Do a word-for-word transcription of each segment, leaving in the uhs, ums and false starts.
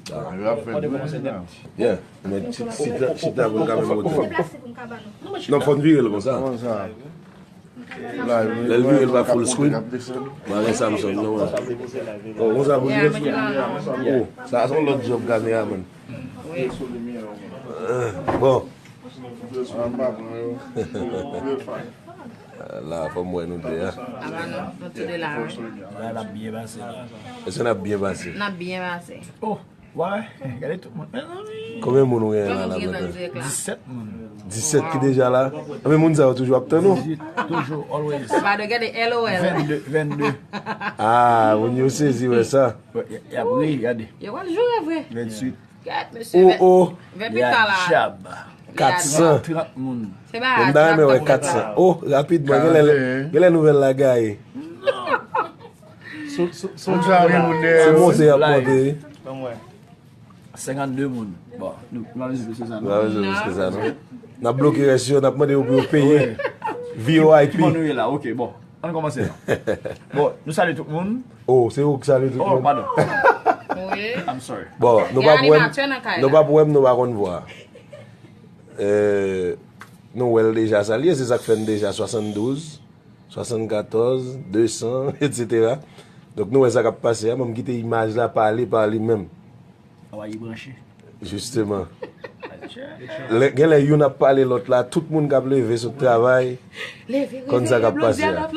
Yo ap fè l. Yeah, men chita, chita pou n ka fè moto. Non, fò n vire l konsa. Lè l vire l pa full screen. Mwen gen Samsung non. Oh, konsa pou vire. Oh, sa se yon lòt job kameraman. Bon. La, fò m wè nou de a. Aba non, nou tou de la. La, n ap byen pase la. Èske n ap byen pase? N ap byen pase. Oh, wè, gade tout moun. Mezanmi. Konbyen moun ou genyen la, la, Bladan? Disèt moun. Disèt ki deja la? Anben, moun sa yo toujou ap tann ou? Toujou, always. Aba de gade L O L. Vennde, vennde. Ah, moun yo sezi wè sa. Y ap ri, gade. Yo pral joure vre. Venntuit. Gad, mesye, oh, oh. Venntuit la. Katsan. Trant moun. Se ba. M ta renmen wè katsan. Oh, rapidman, genlè, genlè nouvèl la gaye. Se monte y ap monte, wi. Senkannde moun. Bon, nou, nou pa bezwen plis ke sa, non? Nou pa bezwen plis ke sa, non? N ap bloke rès yo, n ap mande yo pou yo peye. V O I P. Ki bò nou ye la? Ok, bon. Ann kòmanse non. Bon, nou salye tout moun. Oh, se ou k salye tout moun? Oh, padon. Wi. I'm sorry. Bon, nou p ap wè m, nou p ap wè m, nou pa konn vwa. Euh, nou wè l deja sa l ye, se sa k fè n deja swasanndouz, swasannkatòz, de san, etsetera. Donk nou wè sa k ap pase a, ban m kite imaj la pale pa li menm. Awa, li branche. Jisteman. Lè, genlè youn ap pale lòt la, tout moun k ap leve sot travay konn sa k ap pase a.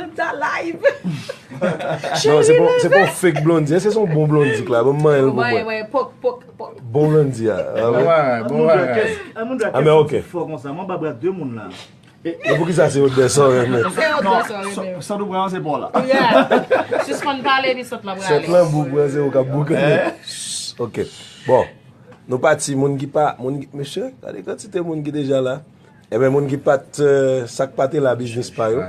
Non, se pa, se pa yon fake Blondy, se yon bon Blondy k la. Ban m manyen l pou mwen. Bon Blondy a. Ah, men ok. Fò konsa, mwen ba bra de moun la. E poukisa se odè sa w renmen? Se odè sa w renmen. Sòt ou pran an se pa w la. Yeah. Sispann pale epi sòt lan prale. Sòt lan bou pran se ou k ap boukannen. Ok. Bon. Nou pati, moun ki pa, moun ki, mesye, gade kantite moun ki deja la. Ebyen, moun ki pa t, euh, sa k pa te la biznis pa yo.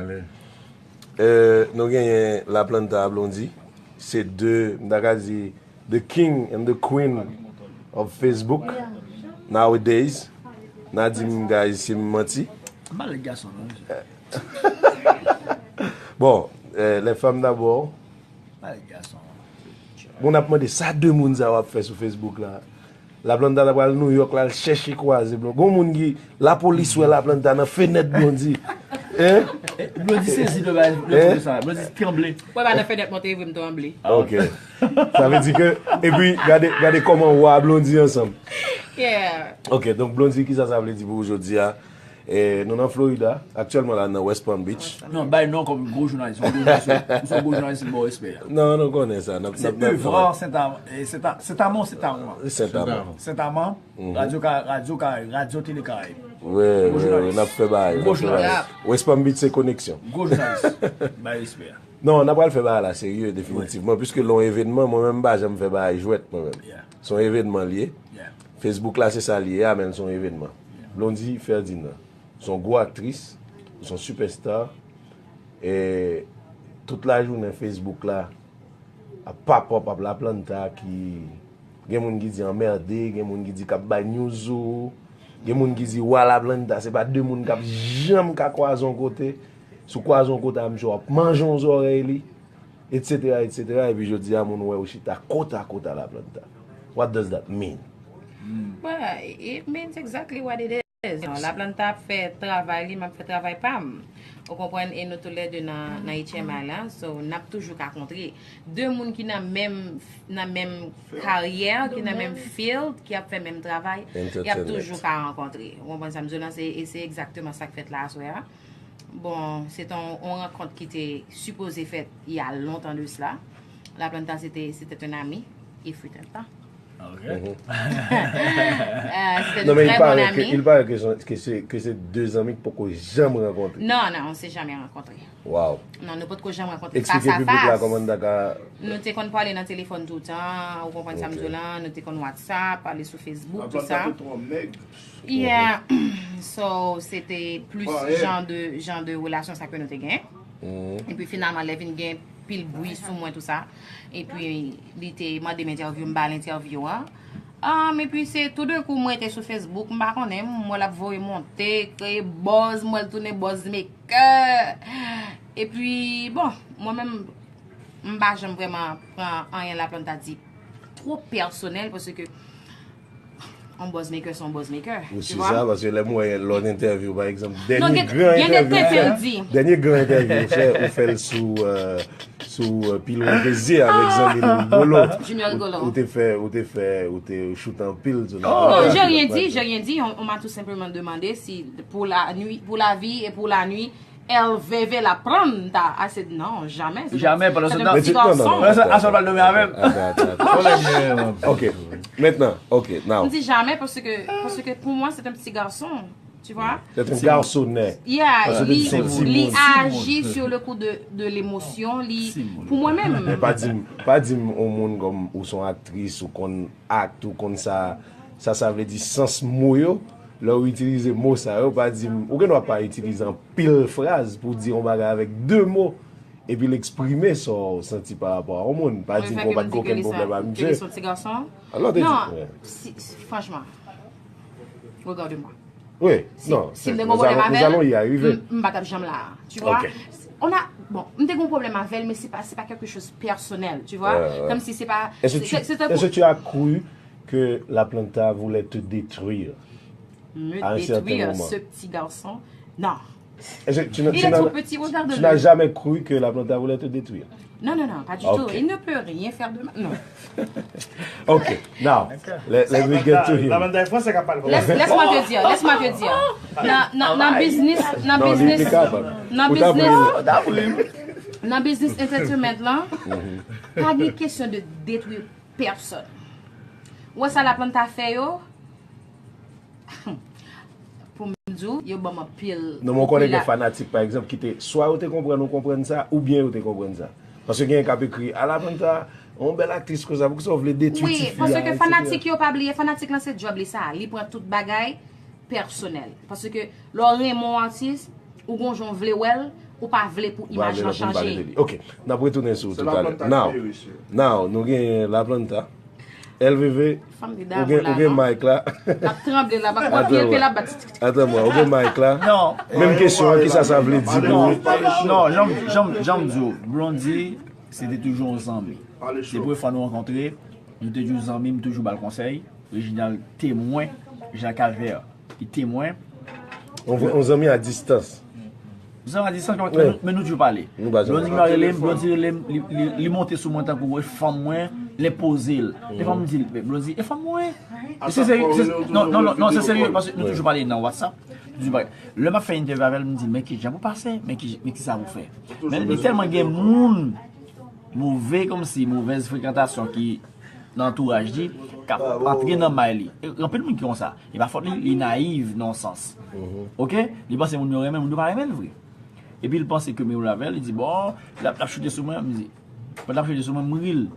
Euh, nou genyen Laplanta a Blondy. Se de, m ta ka di, the king and the queen of Facebook nowadays. N a di m, guys, si m manti. M pa lèd gason non, mesye. Bon, euh, les femmes d'abord. M pa lèd gason. Moun ap mande sa de moun sa yo ap fè sou Facebook la. Laplanta ta pral Nouyòk la, al chèche kwaze Blondy. Gon moun ki, lapolis wè Laplanta nan fenèt Blondy. Hein? Blondy sezi de bagay, de sa. Blondy tranble. Mwen pa nan fenèt monte vre, m tranble. Ok. Sa vle di ke, epi gade, gade kòman w a Blondy ansanm. Yeah. Ok, donk Blondy, kisa sa vle di pou ou jodi a? E, nou nan Florida, aktyèlman la nan West Palm Beach. Non, bay non kòm gwo jounalis. Yon gwo jounalis, yon gwo jounalis, bon respè. Non, nou konnen sa. N ap, n ap, n ap, Evrard Saint-Am-, eh, Saint-Am-, Saint-Amand, Saint-Amand. Saint-Amand. Saint-Amand, Radio Ka-, Radio Ka-, Radio Télé Caraïbe. Wi, wi, wi, n ap fè bagay, n ap fè bagay. West Palm Beach se koneksyon. Gwo jounalis. Bay respè. Non, n ap pral fè bagay la serye, definitivman, piske l yon evènman, mwen menm m pa janm fè bagay jwèt, mwen menm. Se yon evènman l ye. Facebook la, se sa l ye a, men l se yon evènman. Blondy Ferdinand, se yon gwo aktris, se yon sipèsta, e tout lajounen Facebook la, ap pop up, ap Laplanta ki, gen moun ki di anmède, gen moun ki di k ap bay news sou ou, gen moun ki di wa Laplanta, se pa de moun k ap janm ka kwaze yon kote, si w kwaze yon kote a misye w ap manje yon zòrèy li, etsetera, etsetera, epi jodi a moun wè ou chita kot a kot a Laplanta. What does that mean? Well, it means exactly what it is. Laplanta ap fè travay li, m ap fè travay pa m. Ou konprann, e nou toulède nan, nan H M I la, so n ap toujou ka kontre. De moun ki nan menm, nan menm karyè, ki nan menm field, ki ap fè menm travay, y ap toujou ka rankontre. Ou konprann sa m di w lan, se, e se egzakteman sa k fèt la aswè a. Bon, se te yon, yon rankont ki te sipoze fèt il y a longtemps de cela. Laplanta, c'était, c'était un ami, il fut un temps. Ok. Euh, c'était de très bons amis. Non, men il paraît que, il paraît que se, que se, que se de zanmi ki poko janm rankontre. Non, non, on s'est jamais rencontré. Wow. Non, nou potko janm rankontre fas a fas. Eksplike piblik la kòman n ta ka... Nou te konn pale nan telefòn toutan, ou konprann sa m di w lan, nou te konn WhatsApp, pale sou Facebook, tout sa. Laplanta te twò mèg. Yeah. So, se te plis jan de, jan de relasyon sa ke nou te gen. Epi finalman, lè vin gen pil bri sou mwen, tout sa. Epi, li te mande m entèvyou, m ba l entèvyou an. Um, epi se toudenkou, mwen te sou Facebook, m pa konnen, m wè l ap voye monte, kreye buzz, m wè l tounen buzz maker. Epi, bon, mwen menm, m pa janm vrèman pran anyen Laplanta di twò pèsonèl, paske yon buzz maker se yon buzz maker. Ou si sa, paske lè m wè lòt entèvyou, pa egzanp, dènye gran entèvyou ou fè, dènye gran entèvyou ou fè, ou fè l sou sou Pilon Dezi avèk zanmi nou Rigolo. Ou te fè, ou te fè, ou te choute anpil. Non, j'ai rien dit, j'ai rien dit. On, on m'a tout simplement demandé si pour la nuit, pour la vie et pour la nuit, el veve la planta. I said non, jamais. Jamais, pandan se tan. Se yon ti gason. Pandan se tan, asòl pral dòmi avè m. Ok, maintenant, ok, now. M di jamais parce que, parce que pour moi, c'est un petit garçon. Tu vois? C'est un garçonnet. Yeah, li, li aji sur le coup de, de l'émotion, li, pou mwen menm. Men pa di m, pa di m yon moun kòm ou se yon aktris, ou konn act, ou konn sa, sa, sa vle di sans mo yo. Lè w itilize mo sa yo, pa di m, ou gen dwa pa itilize anpil fraz pou w di yon bagay avèk de mo, epi l eksprime sa w santi pa rapò a yon moun. Pa di m ke w pa t gen okenn pwoblèm ak misye. Alò, te di, non, si, si, franchman, regarde-moi. Oui, non, nous allons, nous allons y arriver. M pa t ap janm la. Tu vois? On a, bon, m te gen yon pwoblèm avè l, men se pa, se pa quelque chose personnel, tu vois? Comme si c'est pas, c'est, c'est un... Est-ce que tu as cru que la planta voulait te détruire à un certain moment? Me détruire, ce petit garçon? Non. Est-ce que tu n'as, tu n'as jamais cru que la planta voulait te détruire? Non, non, non, pas du tout. Il ne peut rien faire de mal. Non. Ok, now, let, let me get to him. Laisse, laisse-moi te dire, laisse-moi te dire. Nan, nan, nan biznis, nan biznis, nan biznis, nan biznis entertainment lan, pa gen kesyon de detwi pèsòn. Ou wè sa la planta fè yo? Pou m di w, yo ban m anpil. Non, men w konnen gen fanatik, pa egzanp, ki te, swa yo te konprann ou konprann sa, oubyen yo te konprann sa. Paske genyen k ap ekri, "A la planta, yon bèl aktris konsa, poukisa w vle detwi tifi a?" Wi, paske fanatik yo pa bliye, fanatik lan se djòb li sa, li pran tout bagay pèsonèl. Paske lè w renmen yon atis, ou gon jan w vle wè l, ou pa vle pou imaj lan chanje. Ok, n ap retounen sou talè. Now, now, nou genyen la planta. L V V, ou gen mic la. L ap tranble la, pa konn pye l, pye l ap bat. Atann mwen, ou gen mic la. Menm kesyon an, kisa sa vle di pou ou? Non, jan, jan, jan m di w, Blondy, se te toujou yon zanmi. Se premye fwa nou rankontre, nou te toujou zanmi, m toujou ba l konsèy. Reginald temwen, Jean Calvert, ki temwen. On zanmi a distans. Zanmi a distans, men nou toujou pale. Blondy ki rele m, Blondy rele m, li, li, li monte sou mwen tankou e fanm mwen, l enpoze l. Defwa m di l, Blondy, e fanm mwen. Se serye, non, non, non, se serye, paske nou toujou pale nan WhatsApp. Toujou pale. Lè m ap fè entèvyou avè l, m di l, men kijan pou pase, men ki, men kisa pou fè. Men li tèlman gen moun, move kòmsi, movèz frekantasyon ki nan antouraj li, k ap antre nan may li. E anpil moun ki konsa. E pa fòt li, li nayiv nan yon sans. Oke? Li panse moun yo renmen l, moun yo pa renmen l vre. Epi li panse ke m rele avè l, li di, bon, l ap, l ap choute sou mwen, m di, pandan l ap choute sou mwen, m ri l.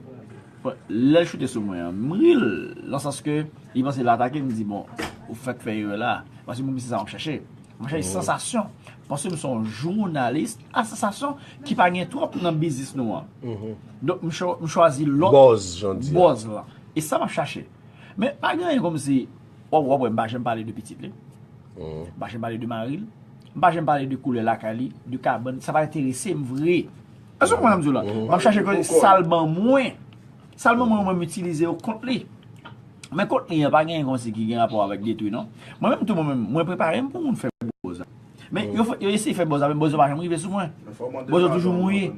Lè l choute sou mwen an, m ri l, nan sans ke li panse l atake m, m di, bon, ou fèk fè erè la. Paske mwen, se sa m ap chache. M ap chache sansasyon. Paske m se yon jounalis a sansasyon ki pa gen twòp nan biznis nou an. Donk, m chwazi lòt buzz lan. E sa m ap chache. Men pa gen anyen kòmsi, w ap, w ap wè, m pa janm pale de pitit li. M pa janm pale de mari l. M pa janm pale de koulè lakay li, de kabann. Sa pa enterese m vre. Èske w konprann sa m di w la? M ap chache ke sa l ban mwen. Sa l ban mwen, mwen m itilize yo kont li. Men kont li an pa gen anyen kòmsi ki gen rapò avèk detwi, non. Mwen menm tou, mwen menm, mwen prepare m pou moun fè buzz la. Men yo, yo eseye fè buzz la, men buzz yo pa janm rive sou mwen. Buzz yo toujou mouye.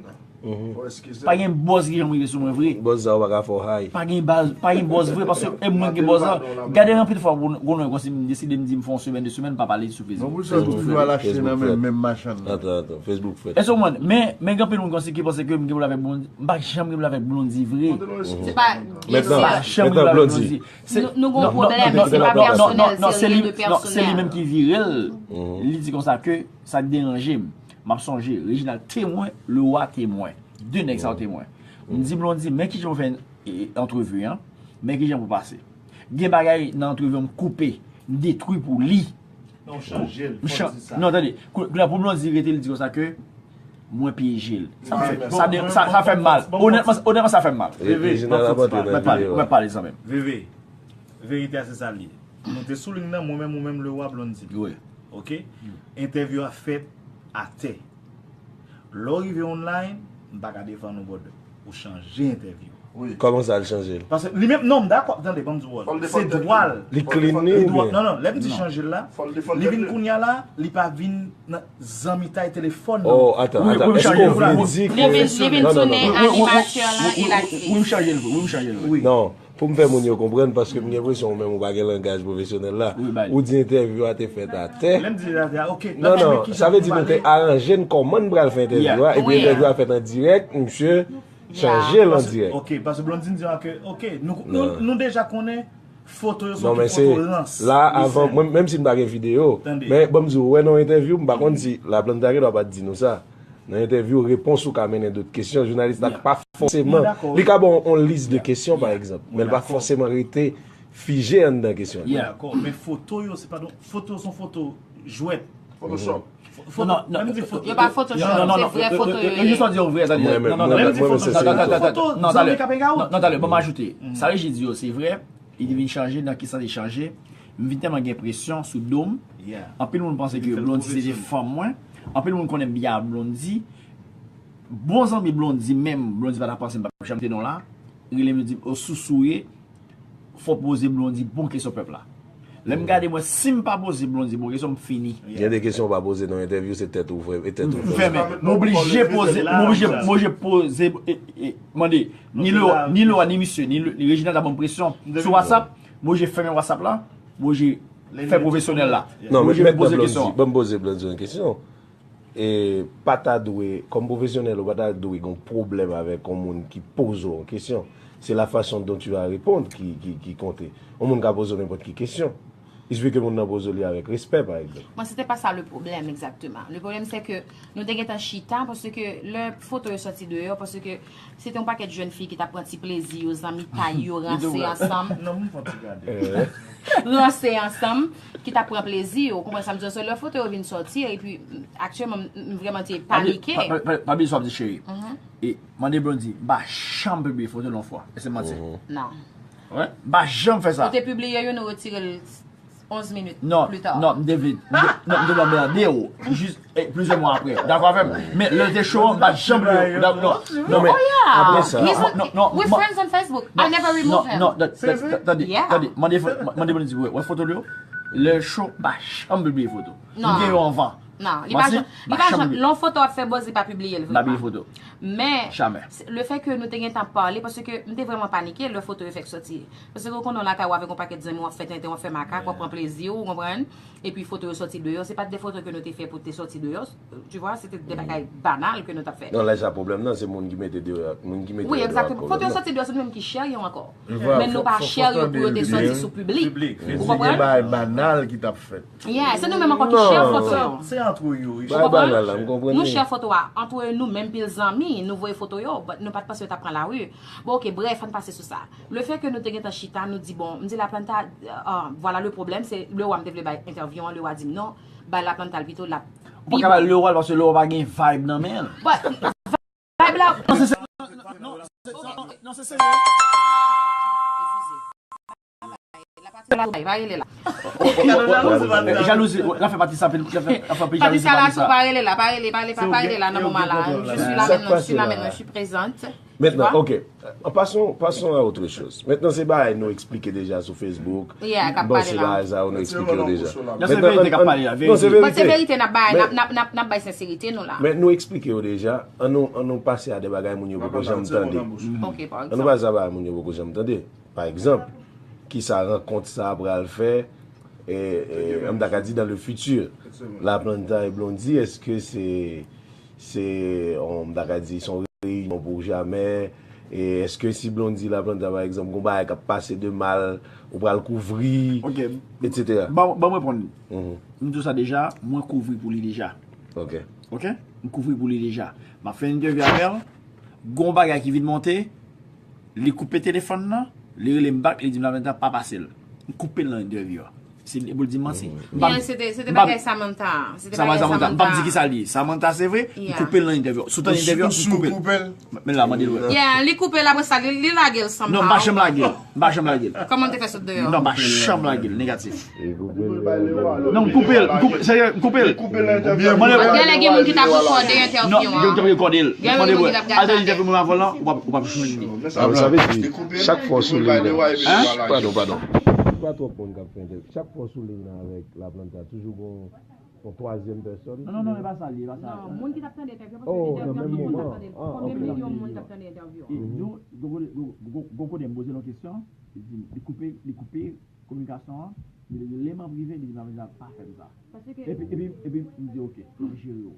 Pa gen buzz ki janm rive sou mwen vre. Buzz sa ou pa ka fè w high. Pa gen buzz, pa gen buzz vre, paske e mwen ki gen buzz la. Gade anpil fwa, gon lè kòmsi m deside m di m fè yon semèn, de semèn, m pa pale sou Facebook. Non, pou sa, ou toujou al achte nan menm, menm machann nan. Atann, atann, Facebook fèt. Èske w konprann? Men, men gen anpil moun kòmsi ki panse ke m gen pwoblèm avèk Blondy. M pa janm gen pwoblèm avèk Blondy vre. Se pa, byen si. M pa janm gen pwoblèm avèk Blondy. Nou, nou gen yon pwoblèm, men se pa pèsonèl, se ryen de pèsonèl. Non, non, non, non, se li menm ki vire l, li di konsa ke sa k deranje m. M ap sonje, Reginald temwen, Leroy temwen. De nèg sa yo temwen. M di Blondy, men kijan w fè antrevi an, men kijan pou pase. Gen bagay nan antrevi an m koupe, m detwi pou li. Non, w chanje l, fò w di sa. Non, tande, kounye a pou Blondy rete, li di konsa ke mwen pyeje l. Sa fè, sa, sa, sa fè m mal. Onètman, onètman, sa fè m mal. Veve, mwen pale, mwen pale zanmi m. Veve, verite a se sa l ye. Nou te sou liy nan, mwen menm, ou menm, Leroy, Blondy. Wi. Oke? Entèvyou a fèt atè. Lè w rive online, m pa ka defann ou, brother. Ou chanje entèvyou. Kòman sa l chanje l? Paske li menm, non, m dakò, tande, ban m di w, se dwa l. Li clean li oubyen? Non, non, lè m di chanje l la, li vin kounye a la, li pa vin nan zanmitay telefòn, non. Oh, atan, atan. Èske w vle di ke... Li vin, li vin tounen animatè lan e l aktris. Wi, m chanje l vre, wi, m chanje l vre. Non, pou m fè moun yo konprann, paske m gen enpresyon ou menm ou pa gen langaj pwofesyonèl la. Ou di entèvyou a te fèt atè. Lè m di atè, ok. Non, non, sa vle di nou te aranje n kòman n pral fè entèvyou a, epi entèvyou a fèt an dirèk, misye chanje l an dirèk. Ok, paske Blondine di ke, ok, nou, nou, nou deja konnen foto yo se yon foto ranse. La, avan, mwen, menm si m pa gen videyo, men ban m di w, ou wè nan yon entèvyou, m pa konn si Laplanta gen dwa pa t di nou sa. Nan entèvyou, repons ou ka mennen dòt kesyon. Jounalis la pa fòseman, li ka ba w yon lis de kesyon, pa egzanp, men l pa fòseman rete fije anndan kesyon. Dakò, men foto yo, se pa don, foto se yon foto jwèt. Photoshop. Foto, non, non, lè m di foto, yo pa Photoshop, non, non, se vrè foto yo ye. Yo jis di yo vrè, tande. Non, non, non, lè m di foto, se foto zanmi k ap hang out. Non, tande, ban m ajoute. Sa Reji di yo, se vrè. Li te vin chanje, nan ki sans li chanje? M vin tèlman gen presyon sou do m. Anpil moun panse ke Blondy se te fanm mwen. Anpil moun konnen m byen ak Blondy. Bon zanmi Blondy menm, Blondy pa ta panse m p ap janm te non la. Rele m, yo di m, o, sousou ye. Fò poze Blondy bon kesyon pèp la. Lè m gade mwen, si m pa poze Blondy bon kesyon, m fini. Gen de kesyon w pa poze nan entèvyou, se tèt ou vre, e tèt ou vre. M fèmen. M oblije poze, m oblije, m oblije poze, e, e, mande, ni Lewa, ni Lewa, ni misye, ni, ni Reginald ta ban m presyon sou WhatsApp, m oblije fèmen WhatsApp la, m oblije fè pwofesyonèl la. Non, men mèt nan Blondy, ban m poze Blondy yon kesyon. E pa ta dwe, kòm pwofesyonèl, ou pa ta dwe gen yon pwoblèm avèk yon moun ki poze w yon kesyon. Se la façon dont tu vas répondre ki, ki, ki konte. Yon moun ka poze w nenpòt ki kesyon. Il suffit ke moun nan poze w li avèk respè, pa egzanp. Bon, se te pa sa le pwoblèm egzakteman. Le pwoblèm, se ke nou te gentan chita, paske lè foto yo sòti deyò, paske se te yon pakèt jèn fi ki t ap pran ti plezi yo, zanmitay yo, ranse ansanm. Non, m fè ti gade. Ranse ansanm, ki t ap pran plezi yo. Ou konprann sa m di w? So, lè foto yo vin sòti, epi aktyèlman, m, m vrèman te panike. Pa, pa, pa, pa bliye sa w ap di, cheri. E mande Blondy, m pa janm pibliye foto l yon fwa. Èske m manti? Non. M pa janm fè sa. Ou te pibliye youn, ou retire l onz minit pita. Non, m te vle, m te, non, m te vle anmède w. Jis, e, plizyè mwa apre. Ou dakò avè m? Men lè l te cho an, m pa t janm vle. Non, non, men apre sa. We friends on Facebook. I never remove him. Non, non, tande, tande, mande, mande Blondy, wè, wè foto l yo. Lè l cho, m pa janm pibliye foto. M gen yo anvan. Non, li pa janm, li pa janm, lè yon foto ap fè buzz, li pa pibliye l vrèman. Men, le fè ke nou te gentan pale, paske m te vrèman panike lè foto yo fèk sòti. Paske ou konnen w lakay ou avèk yon pakèt zanmi w, w ap fè tenten, w ap fè makak, w ap pran plezi w, ou konprann? Epi foto yo sòti deyò, se pa t de foto ke nou te fè pou te sòti deyò, tu vois, se te de bagay banal ke nou t ap fè. Non, lè sa pwoblèm nan, se moun ki mete deyò, moun ki mete yo deyò ak pwoblèm nan. Wi, egzakteman. Foto yo sòti deyò, se nou menm ki share yo ankò. Men nou pa share yo pou yo te sòti sou piblik. Ou konprann? Se de bagay banal ki t ap fèt. Yeah, se nou menm ankò ki share foto yo. Se antre yo. Ou konprann? Nou share foto a antre nou menm pil zanmi, nou voye foto yo, but nou pa t panse yo t ap pran lari. Bon, ok, brèf, ann pase sou sa. Le fè ke nou te gentan chita, nou di, bon, m di Laplanta, euh, voilà le problème, se Lewa m te vle bay entèvyou an, Lewa di m non, bay Laplanta l pito, l ap pi bon. Ou pa ka bay Lewa l paske Lewa pa gen vibe nan men l. Vibe la. Non, se, se, non, non, non, non, se serye. Eskize. La pati la, pa rele la. Jalouzi, w ap fè Patricia anpil, w ap fè, w ap fè anpil jalouzi Patricia. Patricia la tou, pa rele la, pa rele, pa rele, pa rele la nan moman la. Je suis là maintenant, je suis là maintenant, je suis présente. Maintenant, ok. Passons, passons à autre chose. Maintenant, se bagay nou eksplike deja sou Facebook. Yeah, k ap pale la. Bon, se bagay sa yo nou eksplike yo deja. Non, se verite k ap pale la, verite. Non, se verite. Bon, se verite, n ap bay, n ap, n ap, n ap, n ap bay senserite nou la. Men nou eksplike yo deja. Ann nou, ann nou pase a de bagay moun yo poko janm tande. Ok, pa egzanp. Ann nou pase a bagay moun yo poko janm tande. Pa egzanp, kisa rankont sa a pral fè, e, e, m ta ka di dans le futur, Laplanta e Blondy, èske se, se, on, m ta ka di, se yon reyinyon pou jamè, e èske si Blondy, Laplanta, pa egzanp, gon bagay k ap pase de mal, ou pral kouvri, etsetera? Ban, ban m reponn li. M di w sa deja, mwen kouvri pou li deja. Ok. Ok? M kouvri pou li deja. M ap fè entèvyou avè l, gon bagay ki vin monte, li koupe telefòn nan, li rele m back, li di m Laplanta pa pase l. M koupe l nan entèvyou a. Se li pou l di m manti. M pa- Yeah, se te, se te m pa- bagay Samantha. Se te Samantha, bagay Samantha. M pa di ki sa li ye. Samantha, se vre, m Yeah. koupe l nan entèvyou. Sou tan entèvyou, m koupe l. Men la, mande l wè. Yeah, li koupe l, apre sa, li, li lage l somehow. Non, m pa janm lage l. M pa janm lage l. Kòman l te fè sot deyò? Non, m pa janm lage l, negatif. Non, m koupe l, m koupe, serye, m koupe l. Mande l. Genlè gen moun ki t ap rekòde Non, entèvyou yo an. T ap rekòde l. Genlè Mande l moun wè. ki t ap gade Al te entèvyou mwen avan lan, ou p ap, ou p ap jwenn li. Sa vle di, chak fwa w sou liy nan. Hein? Padon, padon. Pa twòp moun k ap fè entèvyou. Chak fwa w sou liy nan avèk Laplanta, toujou gon yon twazyèm pèsòn. Non, non, non, e pa sa li, e pa sa. Non, moun ki t ap tande entèvyou, paske Oh, nan entèvyou, menm tout moun t ap moman. tande. Ah, Konbyen ok. milyon moun t ap tande entèvyou E an? Di w, gon kote, gon, gon, gon kote m poze l yon kesyon, li di, li koupe, li koupe kominikasyon an, li rele m an prive, li di, "Madanm, pa fè m sa." Paske Epi, epi, epi m di, "Ok, m ap jere w."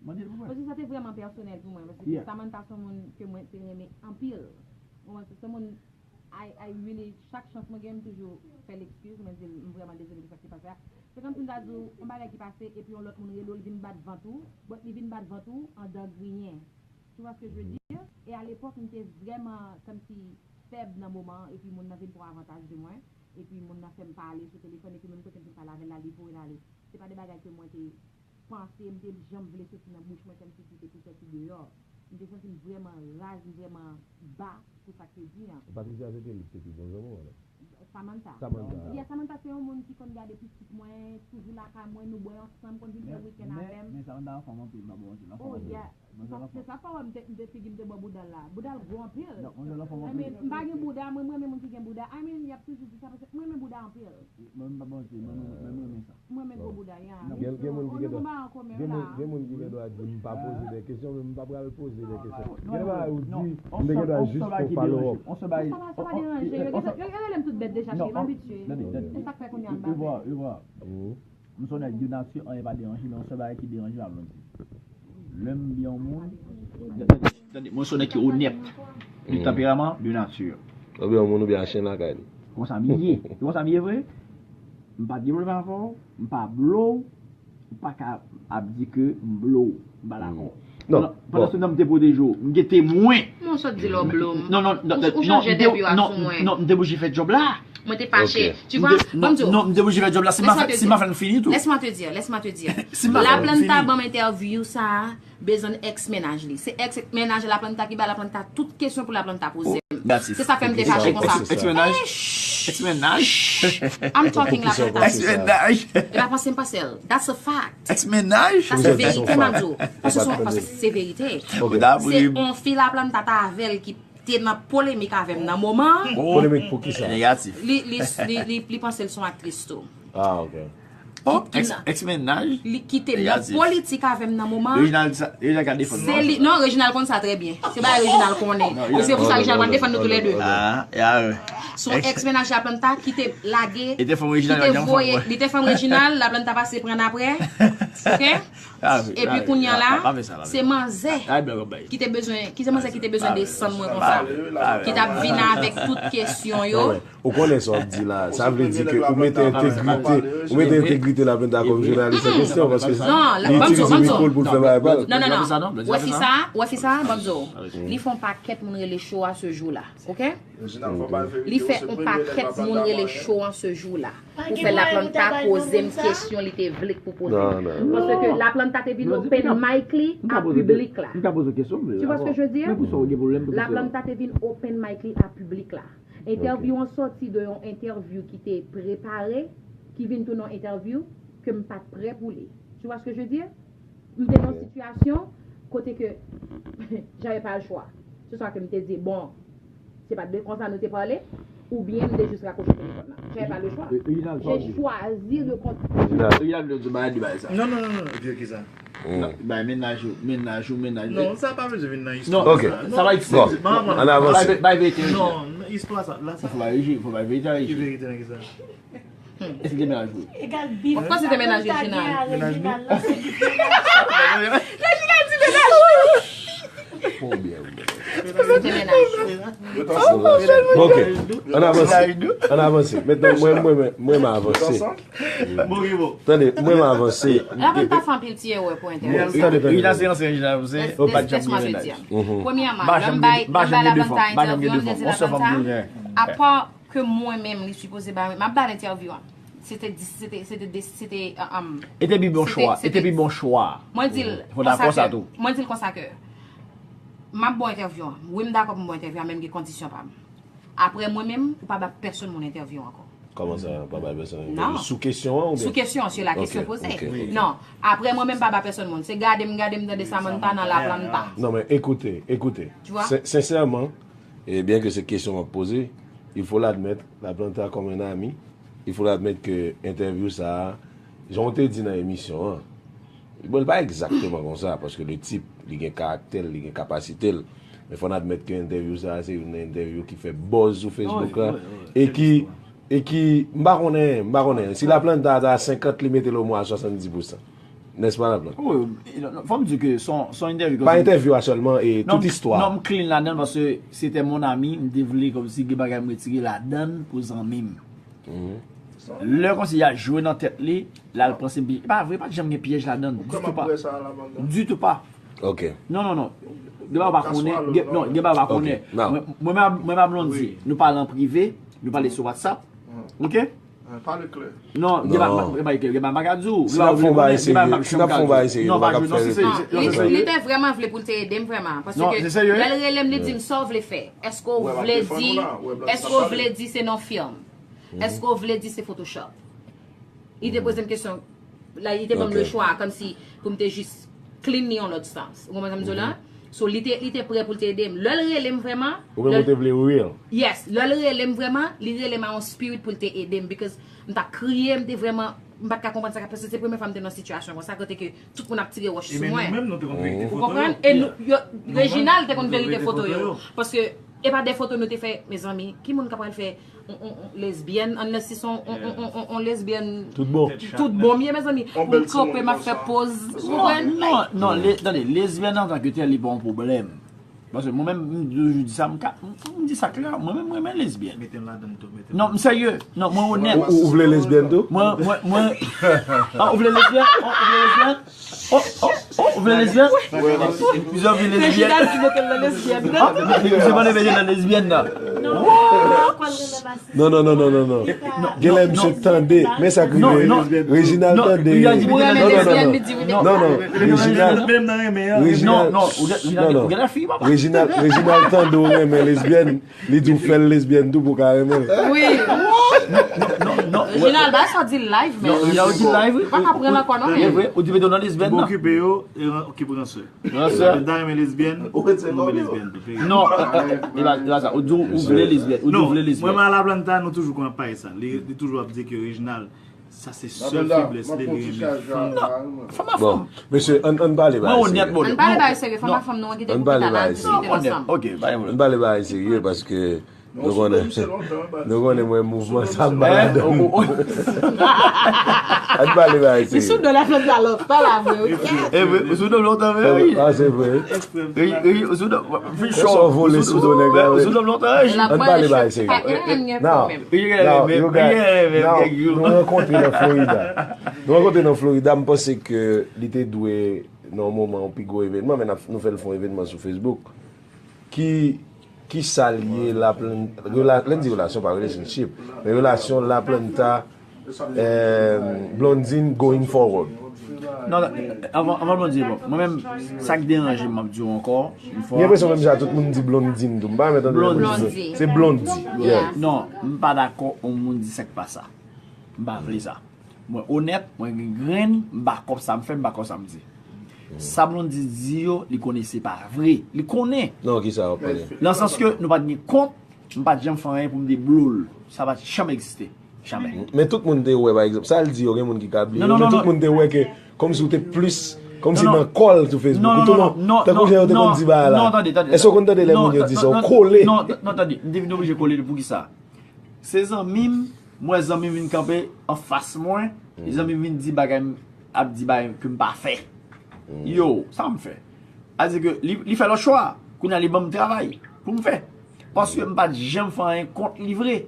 Mande l pou mwen. Paske sa te vrèman pèsonèl pou mwen, paske Yeah. Samantha se yon moun ke mwen te renmen anpil. Ou konprann, se, se yon moun I, I really, chak chans mwen gen, m toujou fè l ekskiz, mwen di l, "M vrèman dezole de sa ki te pase a." Se kòmsi m ta di w, yon bagay ki pase, epi yon lòt moun rele w, li vin bat vant ou, but li vin bat vant ou andan griyen. Tu vois ce que je veux dire? E a lepòk, m te vrèman kòmsi fèb nan moman an, epi moun nan vin pran avantaj de mwen, epi moun nan fè m pale sou telefòn, epi menm kote m te pale avè l la, li voye l ale. Se pa de bagay ke mwen te panse, m te janm vle soti nan bouch mwen, kòmsi se te pou sòti deyò. M te santi m vrèman raz, m vrèman ba pou sa k te di an. Patricia, se te li ki te pi bon zanmi w, alò? Samantha. Samantha. Yeah, Samantha se yon moun ki konn gade pitit mwen, toujou lakay mwen, nou bwè ansanm, konn vin fè Men, wikenn men, avè m. men Samantha anfòm anpil, m pa ba w manti, l anfòm Oh, anpil. yeah. Manzè Se sa, anfòm. se sa fè w wè m te, m te figi, m te bò bouda l la. Bouda l gwo anpil. Donk, manzè l anfòm I anpil. mean, m pa gen bouda, mwen, m renmen moun ki gen bouda. I mean, y ap toujou di sa, paske mwen renmen bouda anpil. Mwen, m pa ba w manti, mwen, mwen, mwen, mwen renmen sa. Mwen menm pou bouda, yeah. Gen, gen moun ki gen dwa, gen moun, gen moun ki gen dwa di, "M pa poze de kesyon, men m pa pral poze de kesyon." Gen de bagay ou di, m te gen dwa jis fè yon follow up. Sa pa, sa pa deranje. Yo, yo, yo rele m tout bèt deja, cheri, m abitye. Se sa k fè kounye a m pa vle. M se yon nèg de nati, anyen pa deranje, men yon sèl bagay ki deranje m ap lonje. Lè m byen yon moun, tande, tande, mwen se yon nèg ki onèt. De tanperaman, de nati. Oubyen yon moun oubyen a chen lakay li. Konsa m ye. Se konsa m ye vre. M pa devlope avè w, m pa blow, ou pa ka ap di ke m blow, m pa dakò. Non, pandan bon. Pandan se tan m te pwoteje w, m gen temwen. Mwen sot di lè w blow m. Non, non, non, Ou, ou non, chanje m te, entèvyou a non, sou mwen. Non, m te oblije fè djòb la. Mwen te fache. Ok. Tu vois, M te, non, ban m di w. Non, m te oblije fè djòb la, si m pa fè, si m pa fè l fini tou. Laisse-moi te dire, laisse-moi te dire. Si m pa fè l Laplanta fini. Ban m entèvyou sa a, bezwen èks mennaj li. Se èks mennaj Laplanta ki ba Laplanta tout kesyon pou Laplanta poze m. Negatif. Se sa fè m te fache konsa. Èks mennaj? Èks mennaj? I'm talking Laplanta. Èks mennaj? E pa panse m panse l. That's a fact. Èks mennaj? Sa se verite m ap di w. Paske se, paske se verite. Ok. Se yon fi Laplanta t avè l ki te nan polemik avè m nan moman an. Polemik pou ki sa? Negatif. Li, li, li, li, li panse l se yon aktris tou. Ah, ok. Oh, èks, èks mennaj? Li ki te nan politik avè m nan moman an. Reginald, sa, Reginald ka defann nou. Se li, non, Reginald konn sa trè byen. Se bagay Reginald konnen. E se pou sa Reginald pral defann nou toulède. Ah, ya, wi. Se yon èks mennaj Laplanta ki te lage, ki te voye, li te fanm Reginald, Laplanta pase pran apre. Ok? Epi kounye a la, se manzè ki te bezwen, ki se manzè ki te bezwen desann mwen konsa. Ki t ap vin avèk tout kesyon yo. Ou konnen sa w ap di la. Sa vle di ke ou mete entegrite, ou mete entegrite Laplanta kòm jounalis an kesyon, paske li itilize mikwo l pou l fè bagay pa l. Non, non, non. Wè fi sa, wè fi sa, ban m di w. Li fè yon pakèt moun rele cho a se jou la, ok? Li fè yon pakèt moun rele cho an se jou la. Pou fè Laplanta poze m kesyon li te vle k pou poze m. Paske Laplanta te vin open mic li a piblik la. M ka poze kesyon, m vle. Tu vois ce que je veux dire? Laplanta te vin open mic li a piblik la. Entèvyou an sòti de yon entèvyou ki te prepare, ki vin tounen yon entèvyou ke m pa t prè pou li. Tu vois ce que je veux dire? M te nan yon sitiyasyon kote ke j'avais pas le choix. Se sa ke m te di, bon, se pa t de konsa nou te pale, oubyen m te jis rakwoche telefòn nan. J'avais pas le choix. J'ai choisi de con- Reginald, Reginald, di bagay, di bagay sa. Non, non, non, non. Epi ki sa? Bay mennaj ou, mennaj ou, mennaj ou. Non, sa pa bezwen vin nan istwa sa. Ok. Non, sa pa ekse. Bon, ann avanse. Bay, bay verite, Reginald. Non, istwa sa, la sa. Fò bay verite, fò bay verite, Reginald. Ki verite nan ki sa? Èske se te mennaj ou ye? Egal bif. Poukwa se te mennaj Reginald? Mennaj nou? Reginald di mennaj ou. Se te mennaj ou. Ok, ann avanse. Ann avanse. Mentnan, mwen, mwen, mwen, mwen, m avanse. Tande, mwen, m avanse. Laplanta fè anpil ti erè pou entèvyou. Tande, tande. Reginald se ansyen Reginald, se pa t janm gen mennaj. Premyèman, lè m bay, lè m bay Laplanta entèvyou an, m te di Laplanta, apa ke mwen menm li sipoze ba mwen, m ap ba l entèvyou an. Se te dis, se te, se te dis, se te, um, E te pi bon se te, chwa, se e te te pi bon chwa. Mwen di l Fò dakò konsa sa ke, tou. Mwen di l konsa ke m ap ba w entèvyou an. Wi, m dakò pou m ba w entèvyou an, men m gen kondisyon pa m. Apre mwen menm, ou pa ba pèsonn moun entèvyou ankò. Kòman sa, pa bay pèsonn Non. entèvyou? Sou kesyon an oubyen? Sou kesyon an, se la Ok, kesyon poze. ok, ok. Non, apre mwen menm, pa ba pèsonn moun. Se gade m, gade m, tande Samantha nan La Planta. Non, men ekoute, ekoute. Tu vois? Sen- Sensèman, e byen ke se kesyon m ap poze, il faut l'admettre, La Planta comme un ami, il faut l'admettre ke entèvyou sa a, jan w te di nan emisyon an, bon, li pa egzakteman konsa, paske le tip, li gen karaktè l, li gen kapasite l. Men fò n admèt ke entèvyou sa a, se youn nan entèvyou ki fè buzz sou Facebook la, e ki, e ki, m pa konnen, m pa konnen. Si La Planta ta senkant, li mete l omwen a swasanndis pousan. N'est-ce pas, La Planta? Wi, e, non, non, fò m di ke se yon, se yon entèvyou Pa kòmsi entèvyou a sèlman, e Non, tout istwa. non, m clean ladan l paske se te mon ami, m te vle kòmsi gen bagay m retire ladan l pou zanmi m. Lè kòmsi y a jwe nan tèt li, l al panse m pi-, e pa vre, pa t janm gen pyèj ladan l, ditou pa. Ditou pa. Ok. Non, non, non. Gen bagay ou pa konnen, gen, non, gen bagay ou pa Ok. konnen. Mwen, mwen, mwen, mwen, Blondy, nou pale an prive, nou pale sou WhatsApp. Ok? Pale klè. Non, gen bagay, Non. gen bagay, gen bagay m pa ka di w. Si n ap fè yon bagay serye, si n ap fè yon bagay serye, Non, nou pa pa ka jwe, non, fè se serye. Non, li, li te vrèman vle pou l te ede m vrèman. Paske Non, se serye? lè l rele m, li di m sa w vle fè. Èske w Wè, m ap vle defann di, ou la. Wè, Blanch, èske w vle di se nan fim? Èske w vle di se Photoshop? Li te poze m kesyon, la, li te ban m le Ok. chwa, kòmsi pou m te jis clean li yon lòt sans. Ou konprann sa m di w la? So, li te, li te prè pou l te ede m. Lè l rele m vrèman, Ou menm lè ou te vle real. Yes, lè l rele m vrèman, li rele m a yon spirit pou l te ede m, because m t ap kriye, m te vrèman, m pa t ka konprann sa k ap pase. Se premye fwa m te nan sitiyasyon konsa, kote ke tout moun ap tire wòch sou mwen. Ou konprann? E nou, yo, Reginald te konn verite foto yo. Paske e pa de foto nou te fè, mezanmi. Ki moun k ap pral fè on, on, on lesbyèn, unless si se on, on, on, on, on, on lesbyèn Tout bon. tout bon, m ye, mezanmi. Pou m kanpe, m ap fè poz. Ou konprann? Non, non, le, tande, lesbyèn antanke tèl, li pa yon pwoblèm. Paske mwen menm, m toujou di sa, m ka, m, m di sa klè, mwen menm, mwen renmen lesbyèn. Mete m ladan l tou, mete m Non, m serye. Non, mwen onèt. Ou, ou vle lesbyèn tou? Mwen, mwen, mwen, ah, ou vle lesbyèn? Oh, ou vle lesbyèn? Oh, oh, oh, ou vle lesbyèn? Plizyè vle lesbyèn. Reginald ki mete l nan lesbyèn nan. Ah, misye pa nan lesbyèn nan. Non, non, non, non, non, non. Genlè misye tande, men sa k rive. Reginald tande. Non, non, non, non. Reginald, Reginald, Reginald tande ou renmen lesbyèn. Li di w fè l lesbyèn tou pou w ka renmen l. Wi. Non, non, non. Reginald, bay sa w di l live, men. Non, Reginald, ou di l live, wi. Ou pa ka pran l ankò, non, men. E vre, ou di mete w nan lesbyèn nan. Okipe yo, e ran-, okipe ransè. Ransè. Mwen ta renmen lesbyèn, ou renmen lesbyèn tou. Non, e pa, e pa sa. Ou di w vle lesbyèn. Ou di w vle lesbyèn. Mwen, Malaplanta, nou toujou konn ap pale sa. Li, li toujou ap di ke Reginald, sa se sèl feblès li, li renmen fanm. Fanm a fanm. Bon, mesye, ann, ann pale bagay serye. Ann pale bagay serye, fanm a fanm, nou an kite pou pita la diskite l ansanm. Ann pale bagay serye, paske nou konnen, nou konnen mwen mouvman sa m pa ladan. Ann pale bagay serye. Li sou do la flòt la lòt, pa la vre, wi. E vre, ou sou do lontan vre, wi. Ah, se vre. Wi, wi, ou sou do, Sa w vole sou do nèg la, wi. Ann pale bagay serye. Now, now, you guys, now, nou rankontre nan Florida. Nou rankontre nan Florida, m panse ke li te dwe, nan yon moman, yon pi gwo evènman, men n ap, nou fè l fè yon evènman sou Facebook. Ki, ki sa l ye, la, rela-, lè n di relasyon, pa relationship, men relasyon La Planta, eh, Blondine going forward? Non, anvan, anvan Blondine, bon, mwen menm, sa k deranje m, m ap di w ankò, yon fwa. Gen enpresyon menm jan tout moun di Blondine tou. M pa renmen tande lè moun di Blondine. Se Blondie. Yeah. Non, m pa dakò yon moun di sa k pa sa. M pa vle sa. Mwen onèt, mwen gen grenn, m pa kòb sa m fè, m pa kòb sa m di. Sa Blondie di yo, li konnen se pa vre. Li konnen. Non, ki sa w ap pale? Nan sans ke nou pa t gen kont, m pa t janm fè anyen pou m deblo l. Sa pa t janm egziste. Jamè. Men tout moun te wè, pa egzanp, sa l di yo, gen moun ki ka bliye, men tout moun te wè ke kòmsi w te plis, kòmsi nan kò l sou Facebook. Ou tou non, tankou jan yo te konn di bagay la. Èske w konn tande lè moun yo di sa, w kole? Non, non, tande, m te vin oblije kole l. Poukisa? Se zanmi m, m wè zanmi m vin kanpe anfas mwen, zanmi m vin di bagay m ap di bagay ke m pa fè. Yo, sa m fè? A di ke li, li fè lòt chwa. Kounye a li ban m travay pou m fè. Paske m pa t janm fè anyen kont li vre.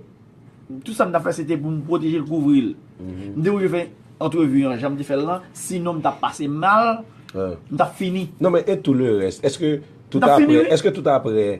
Tout sa m t ap fè, se te pou m pwoteje l, kouvri l. M te oblije fè antrevi an, jan m te fè l lan, sinon m t ap pase mal, m t ap fini. Non, men e tou le rès? Èske tout apre, èske tout apre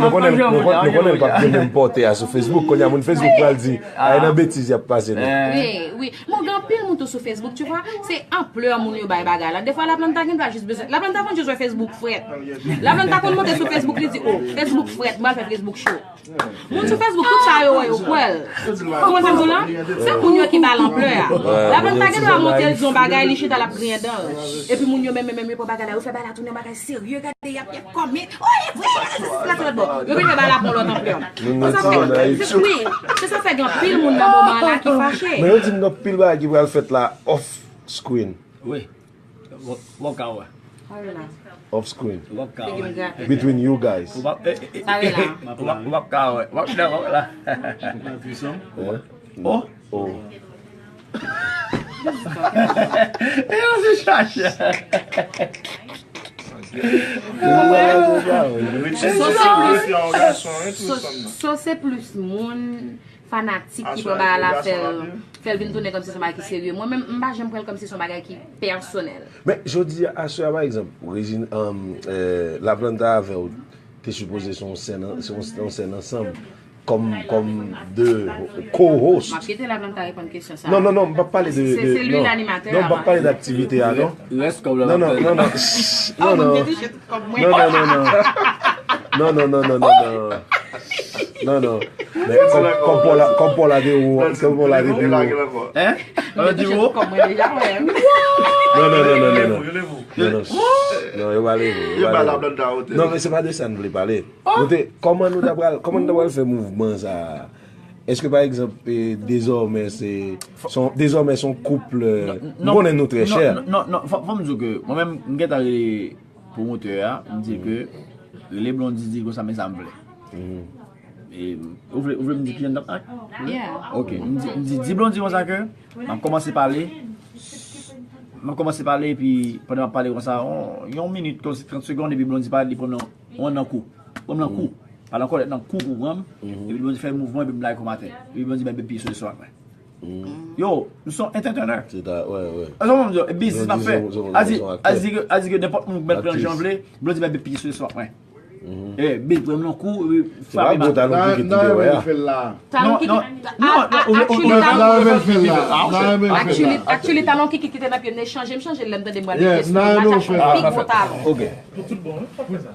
nou konnen, nou konnen, nou konnen l p ap gen menm pòte a sou Facebook. Kounye a, moun Facebook pral di, ay nan betiz y ap pase la. Wi, wi. Bon, gen anpil moun tou sou Facebook, tu vois, se anplè moun yo bay bagay la. Defwa, Laplanta gen dwa jis bezwen. Laplanta konn jis wè Facebook frèt. Laplanta konn monte sou Facebook, li di, oh, Facebook frèt, m pral fè Facebook cho. Moun sou Facebook, tout sa yo wè, yo kwè l. Ou konprann sa m di w la? Se moun yo ki ba l anplè a. Laplanta gen dwa monte l di yon bagay, li chita, l ap griyen dan l. Epi moun yo menm, menm, menm, yo pran bagay la, yo fè bagay la tounen yon bagay serye, gade, y ap, y ap kòmante. Oh, e vre, se sa, se lòt bò. Yo vin fè bagay la pran lòt anplè. Se sa fè, se, wi, se sa fè gen anpil moun nan moman la ki fache. Men yo di m gen anpil bagay ki pral fèt la off screen. Wi. Ou p ap ka wè. Sa rela. Off screen. Ou p ap ka Figi m wè. grape. Between you guys. Ou p ap eh, eh, Sa rela. ou p ap- ou p ap ka wè. Ou p ap dakò la. Nan trisòm. Oh. Oh. Oh. E yo se chache. Mwen wè la se sa, wi. Mete So, se se yon plis- fi a yon gason, e tou So, sa m nan. so se plis moun fanatik ki pran bagay la fè l fè l vin tounen kòmsi se yon bagay ki serye. Mwen menm, m pa janm pran l kòmsi se yon bagay ki pèsonèl. Men jodi a, aswè a, pa egzanp, Regine, um, eh, Laplanta avè w te sipoze se yon sèn, se yon, se yon sèn ansanm kòm, kòm de co-host. M ap kite Laplanta reponn kesyon sa. Non, non, non, m p ap pale de. Se- de- se li non, l'animateur, non, m p ap hein. Pale d aktivite a, non. Rès kòb la Non, non, non, non. Oh, Non, mwen non, te non, non. touche tout kòb mwen. Non, non, non, non. Non, non, non, non, non, non. Non, non. Men kòb, kòb pa w la, kòb pa w la te wo, kòb pa w la te pi wo. Hein? Mwen di wo? Kòb mwen deja wè. Non, non, non, non, non, non. Yo leve w. Non, non, shh. Non, yo pa leve, yo Yo pa ba leve. Laplanta wote. Non, men se pa de sa n vle pale. Nou te, kòman nou ta pral, kòman nou ta pral fè mouvman sa a? Èske, pa egzanp, eh, dezòmè se, se yon, dezòmè se yon koup, eh, m konnen nou trè chè. Non, non, non, fò, fò m di w ke mwen menm, m gentan rele pwomotè a, m di ke rele Blondy, di l konsa, men sa m vle. E, ou vle, ou vle m di kijan n ap ak? Yeah. Ok, m di, m di, di Blondy konsa ke m ap kòmanse pale, m ap kòmanse pale, epi pandan m ap pale konsa, yon, yon minit, kòmsi trant segonn, epi Blondy pale, li pran m nan, yon nan kou. Pran m nan kou. Pale ankò, lè nan kou pou pran m, epi Blondy fè mouvman, epi m lage kòm atè. Epi Blondy bay bèk pye sou leson ak mwen. Yo, nou se yon entertainer. Se ta, wè, wè. Sa mwen di, e biznis n ap fè. Blondy se yon, se yon, A di, se yon a di ke, a di ke nenpòt moun k mèt pran Aktris. Jan vle, Blondy bay bèk pye sou leson ak mwen. E, bèk pran m nan kou, e, Se pa frape bon bal. talon kiki te wè a. Talon kiki. Non, non, non, ou, ou, Actually, ou, ta- ou, ou, actually, ou, ta- ou, ou, actually, actually, talon kiki ki te nan pye m, nan echanj, m chanje lè m tande m wè li. Yes, nan yon fè. Pi gwo talon. Ok.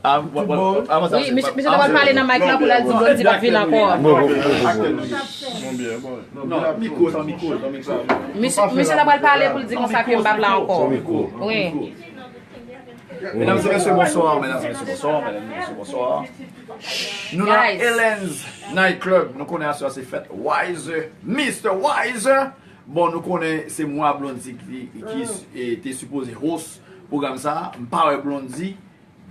Ah, bon, bon, ah, bon, sa, Wi, misye, misye ta pral pale nan mic la pou l al di Blondy p ap vin ankò. Bon, bon, bon, bon, bon. Non, mikwo, sa, mikwo, sa, mikwo. Misye, misye ta pral pale pou l di konsa ke m p ap la ankò. Wi. Mesdames et messieurs, bonsoir. Mesdames et messieurs, bonsoir. Mesdames et messieurs, bonsoir. Nou nan Guys. Helen's Night Club. Nou konnen aswè se fèt Wiser, Mister Wiser. Bon, nou konnen se mwen Blondy ki, ki, eh, te sipoze host pwogram sa. M pa wè Blondy.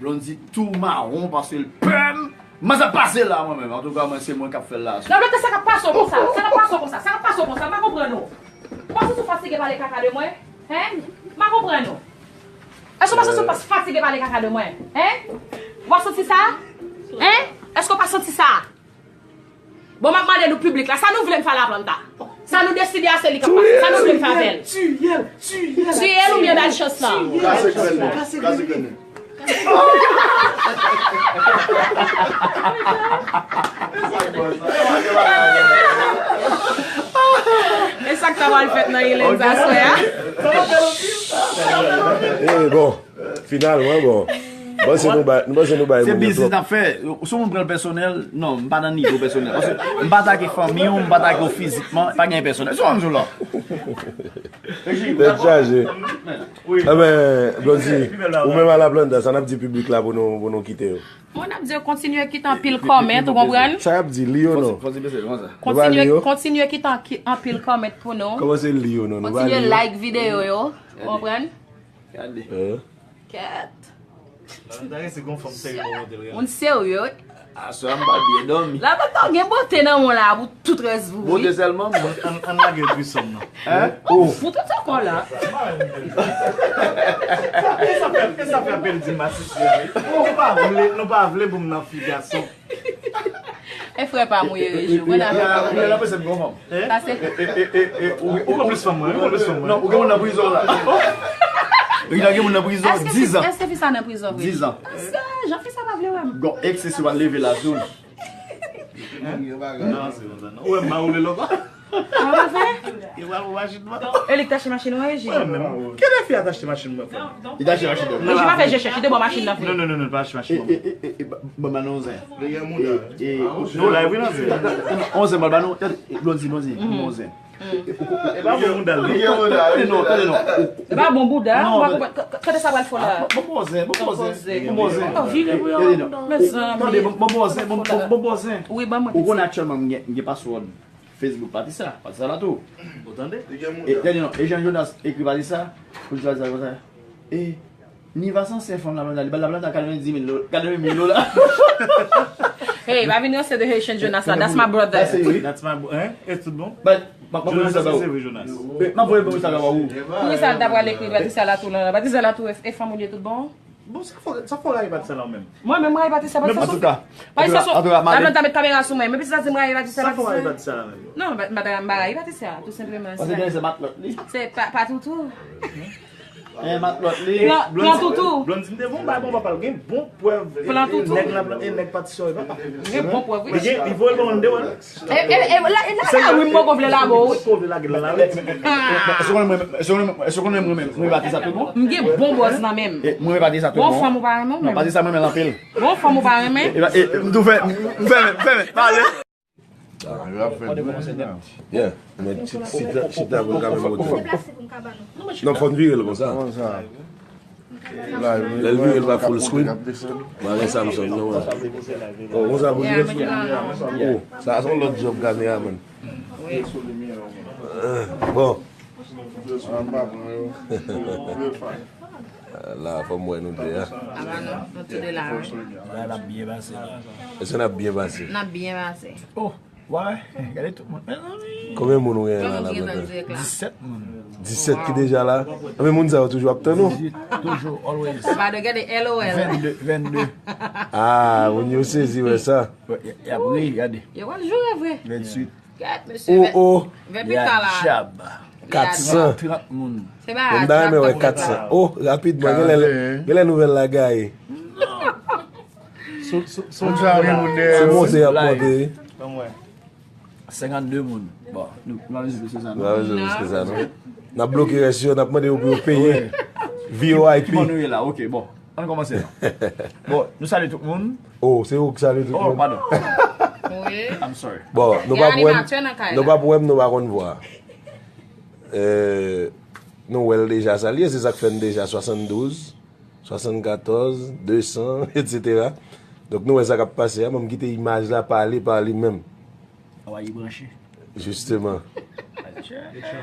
Blondy tou mawon paske l pè m. Mwen sa pase la mwen menm. Antouka, mwen se mwen k ap fè l la. Non, men sa k ap pase w konsa? Sa k ap pase w konsa? Sa k ap pase w konsa? M pa konprann ou. Ou pa santi w fatige pale kaka de mwen? Hein? M pa konprann ou. Èske w pa santi w fatige pale kaka de mwen? Hein? Ou pa santi sa? Hein? Èske w pa santi sa? Bon, m ap mande nou piblik la, sa nou vle m fè a Laplanta? Sa nou deside a, se li k ap pase. Sa nou vle m fè avè l? Tiye l oubyen ba l chans lan? Kase krèn nan. Kase krèn nan. E sa k ta pral fèt nan Helen's aswè a? Eh, bon, finalman, bon. M panse nou bay, m panse nou bay Se moun yo biznis twòp. n ap fè. Si yon moun pran l pèsonèl, non, m pa nan nivo pèsonèl. Paske m pa atake fanmi w, m pa atake w fizikman, pa gen pèsonèl. Se yon moun la. Tèt chaje. Enben, Blondy, ou menm a Laplanta, sa n ap di piblik la pou nou, pou nou kite yo? Bon, n ap di yo kontinye kite anpil kòmèt, ou konprann? Sa y ap di, li yo non? Fò ti bese, kòman sa? Nou pa li Kontinye, yo? Kontinye kite anki- anpil kòmèt pou nou. Kòman se li yo non? Nou pa Kontinye li yo? Like videyo yo, ou konprann? Gade. Eh? Kèt. Laplanta se gon fanm serye mwen montre l. Moun serye, wi. Aswè a m pa byen dòmi. Laplanta gen bote nan mwen la pou tout rès vou, Bote wi. Sèlman mwen. An, an lage trisòm nan. Hein? Ou fout ou te kò la. E sa fè, e sa fè apèl di m asiste. Nou pa vle, nou pa vle pou m nan fi gason. E frè pa mouye rejou. Mwen nan Ya, ou la pese m gon fanm. Sa se E, e, e, e, ou, Ou pran plis fanm mwen, ou pran plis fanm mwen. Non, ou gen moun nan prizon la. Ou gen moun nan prizon Èske diz an. Èske fi sa nan prizon vre? Diz an. Èske jan fi sa pa vle wè m? Gon ex se si w al leve la sou l. Non, se konsa non. Ou wè m pa woule lòt la. Mwen pa fè? E wè ou machin mwen. E li k t achte machin ou, Reji? Mwen menm. Kilè fi a t achte machin mwen frè? Li t achte machin mwen. Reji pa fè je chèche, te bon machin nan. Non, non, non, non, pa achte machin mwen. E, e, e, e, ba- ban m ba nou zen. Li gen mouda. E, non, la vin anzen. Onzen, ban nou, tande, Blondy, Blondy, ban m onzen. E pa bon mouda l. Tande non, tande non. E pa bon bouda, Non, ou pa men- konprann. K- k- Kante sa pral fè la. Bon, bon zen, bon, bon zen, bon, bon zen. Oh, vire pou yo. Tande non. Mezanmi. Tande, bon, bon, bon zen, bon, bon, bon, bon zen. Wi, ban mwen Ou konn piti. Aktyèlman m gen, m gen password Facebook Patisa, Patisa la tou. Ou tande? E, tande non, e Jean Jonas ekri Patisa, pou di Patisa konsa. E Niva se ansyen fanm Laplanta, li ba Laplanta katrevenndis mil do- katreven mil dola. Hey, pa vin ranse de Haitian Jonas la. That's my brother. Sa serye? That's my boy. Hein? E tout bon? But, but, but, Jonas, but, se serye, Jonas. M ap voye pou sa la ou. Poukisa l t ap pale ekri Patricia la tou la? Patricia la tou e, e fanm ou li e tout bon? Bon, sa fò, sa fò rayi Patricia la ou menm? Mwen menm m rayi Patricia. Patricia Antouka, Patricia antouka, antouka, Laplanta met kamera sou mwen. Men Patricia di m rayi Patricia. Sa fò rayi Patricia la menm? Non, m pa rayi Patricia, tou senpleman. Paske se matlòt li. Se pa, pa toutou. Eh, matlòt li. Plan, plan toutou. Blondine te bon, bay bon papa, gen bon prèv. Plan toutou. Nèg la, nèg Patricia e papa. Gen bon prèv, Li wi. Gen, li voye l ban m de wè. E, e, e, la, e, la, la, wi, m poko vle lage w, wi. Poko vle lage l la, wi. Èske w konnen mwen, èske w konnen mwen, èske w konnen mwen, mwen, mwen Patricia tout bon? M gen bon bòz nan men m. E, mwen, mwen Patricia tout Bon bon. fanm ou pa renmen w Non, menm. Patricia mwen, mwen anpil. Bon fanm ou pa renmen. E, e, m tou fè, m fèmen, m fèmen, pale. Yeah. Men chita, chita pou n ka fè moto. Non, fò n vire l konsa. Lè l vire l pa full screen. Mwen gen Samsung non. Oh, konsa pou l vire. Oh, sa se yon lòt job kameraman. Bon. La, fò m wè nou de a. Aba non, nou tou de la. Bagay la ap byen pase la. Èske n ap byen pase? N ap byen pase. Oh, wè, gade tout moun. Mezanmi. Konbyen moun ou genyen la Konbyen moun ki Laplanta? gen dirèk la? Disèt moun. Disèt ki deja la? Anben moun sa yo toujou ap tann ou? Toujou, always. Pardon, gade L O L. Vennde, vennde. Ah, moun yo sezi wè sa. Y ap ri, gade. Yo pral joure vre. Venntuit. Gad, mesye. Oh, oh. Venntuit ta la. Jab. Katsan. Trant moun. Se ba M ta renmen wè katsan. Oh, rapidman, genlè, genlè nouvèl la gaye. Sou, sou, sou moun dèyè. Se monte y ap monte. Ban m wè. Senkannde moun. Bon, nou, nou anregistre sa, Nou non? anregistre sa, non? N ap bloke rès yo, n ap mande yo pou yo peye V O I P. Ki moun nou ye la? Ok, bon. Ann kòmanse, non? Bon, nou salye tout moun. Oh, se ou ki salye tout Oh, moun. Padon. Wi. I'm sorry. Bon, nou Gen p ap wè m, animatè nan kay nou la. p ap wè m, nou pa konn vwa. Euh, nou wè l deja sa l ye, se sa k fè n deja swasanndouz, swasannkatòz, desan, etsetera. Donk nou wè sa k ap pase a, ban m kite imaj la pale pa li menm. Awa, li branche. Jisteman.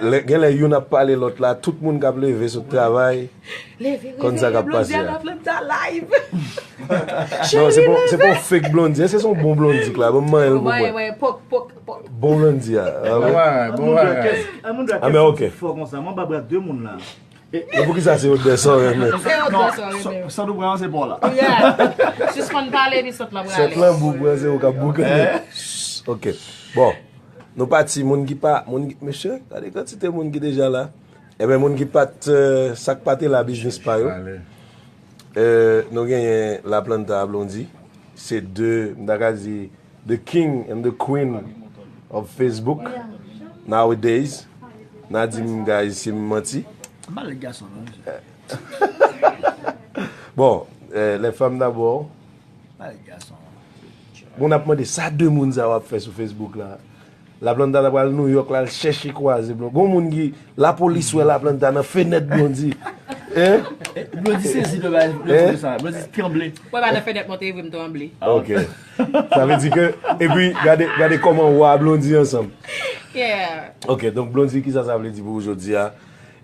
Lè, genlè youn ap pale lòt la, tout moun k ap leve sot travay konn sa k ap pase a. Laplanta live. Non, se pa, se pa yon fake Blondie, se yon bon Blondie k la, ban m manyen l pou mwen. Pok, pok, pok. Bon Blondie a. Ah, Bon ouais. bagay, bon bagay. An moun dwe Ah, men ok. Fò konsa, mwen ba bra de moun la. E poukisa se odè sa w renmen? Se odè sa w renmen. Sòt ou pran an se pa w la. Yeah. Sispann pale epi sòt lan prale. Sòt lan bou pran se ou k ap boukannen. Ok. Bon. Nou pati, moun ki pa, moun ki, mesye, gade kantite moun ki deja la. Ebyen, moun ki pa t, euh, sa k pa te la biznis pa yo. Euh, nou genyen Laplanta a Blondie. Se de, m ta ka di, the king and the queen of Facebook nowadays. N a di m, guys, si m manti. Malèt gason, non, mesye. Bon, euh, les femmes d'abord. Malèt gason. Moun ap mande sa de moun sa yo ap fè sou Facebook la. Laplanta ta pral New York la, al chèche kwaze Blondie. Gon moun ki, lapolis wè Laplanta nan fenèt Blondie. Hein? Blondie sezi de bagay, de sa. Blondie tranble. Mwen pa nan fenèt monte vre m tranble. Ok. Sa vle di ke, epi gade, gade kòman w a Blondie ansanm. Yeah. Ok, donk Blondie, kisa sa vle di pou ou jodi a?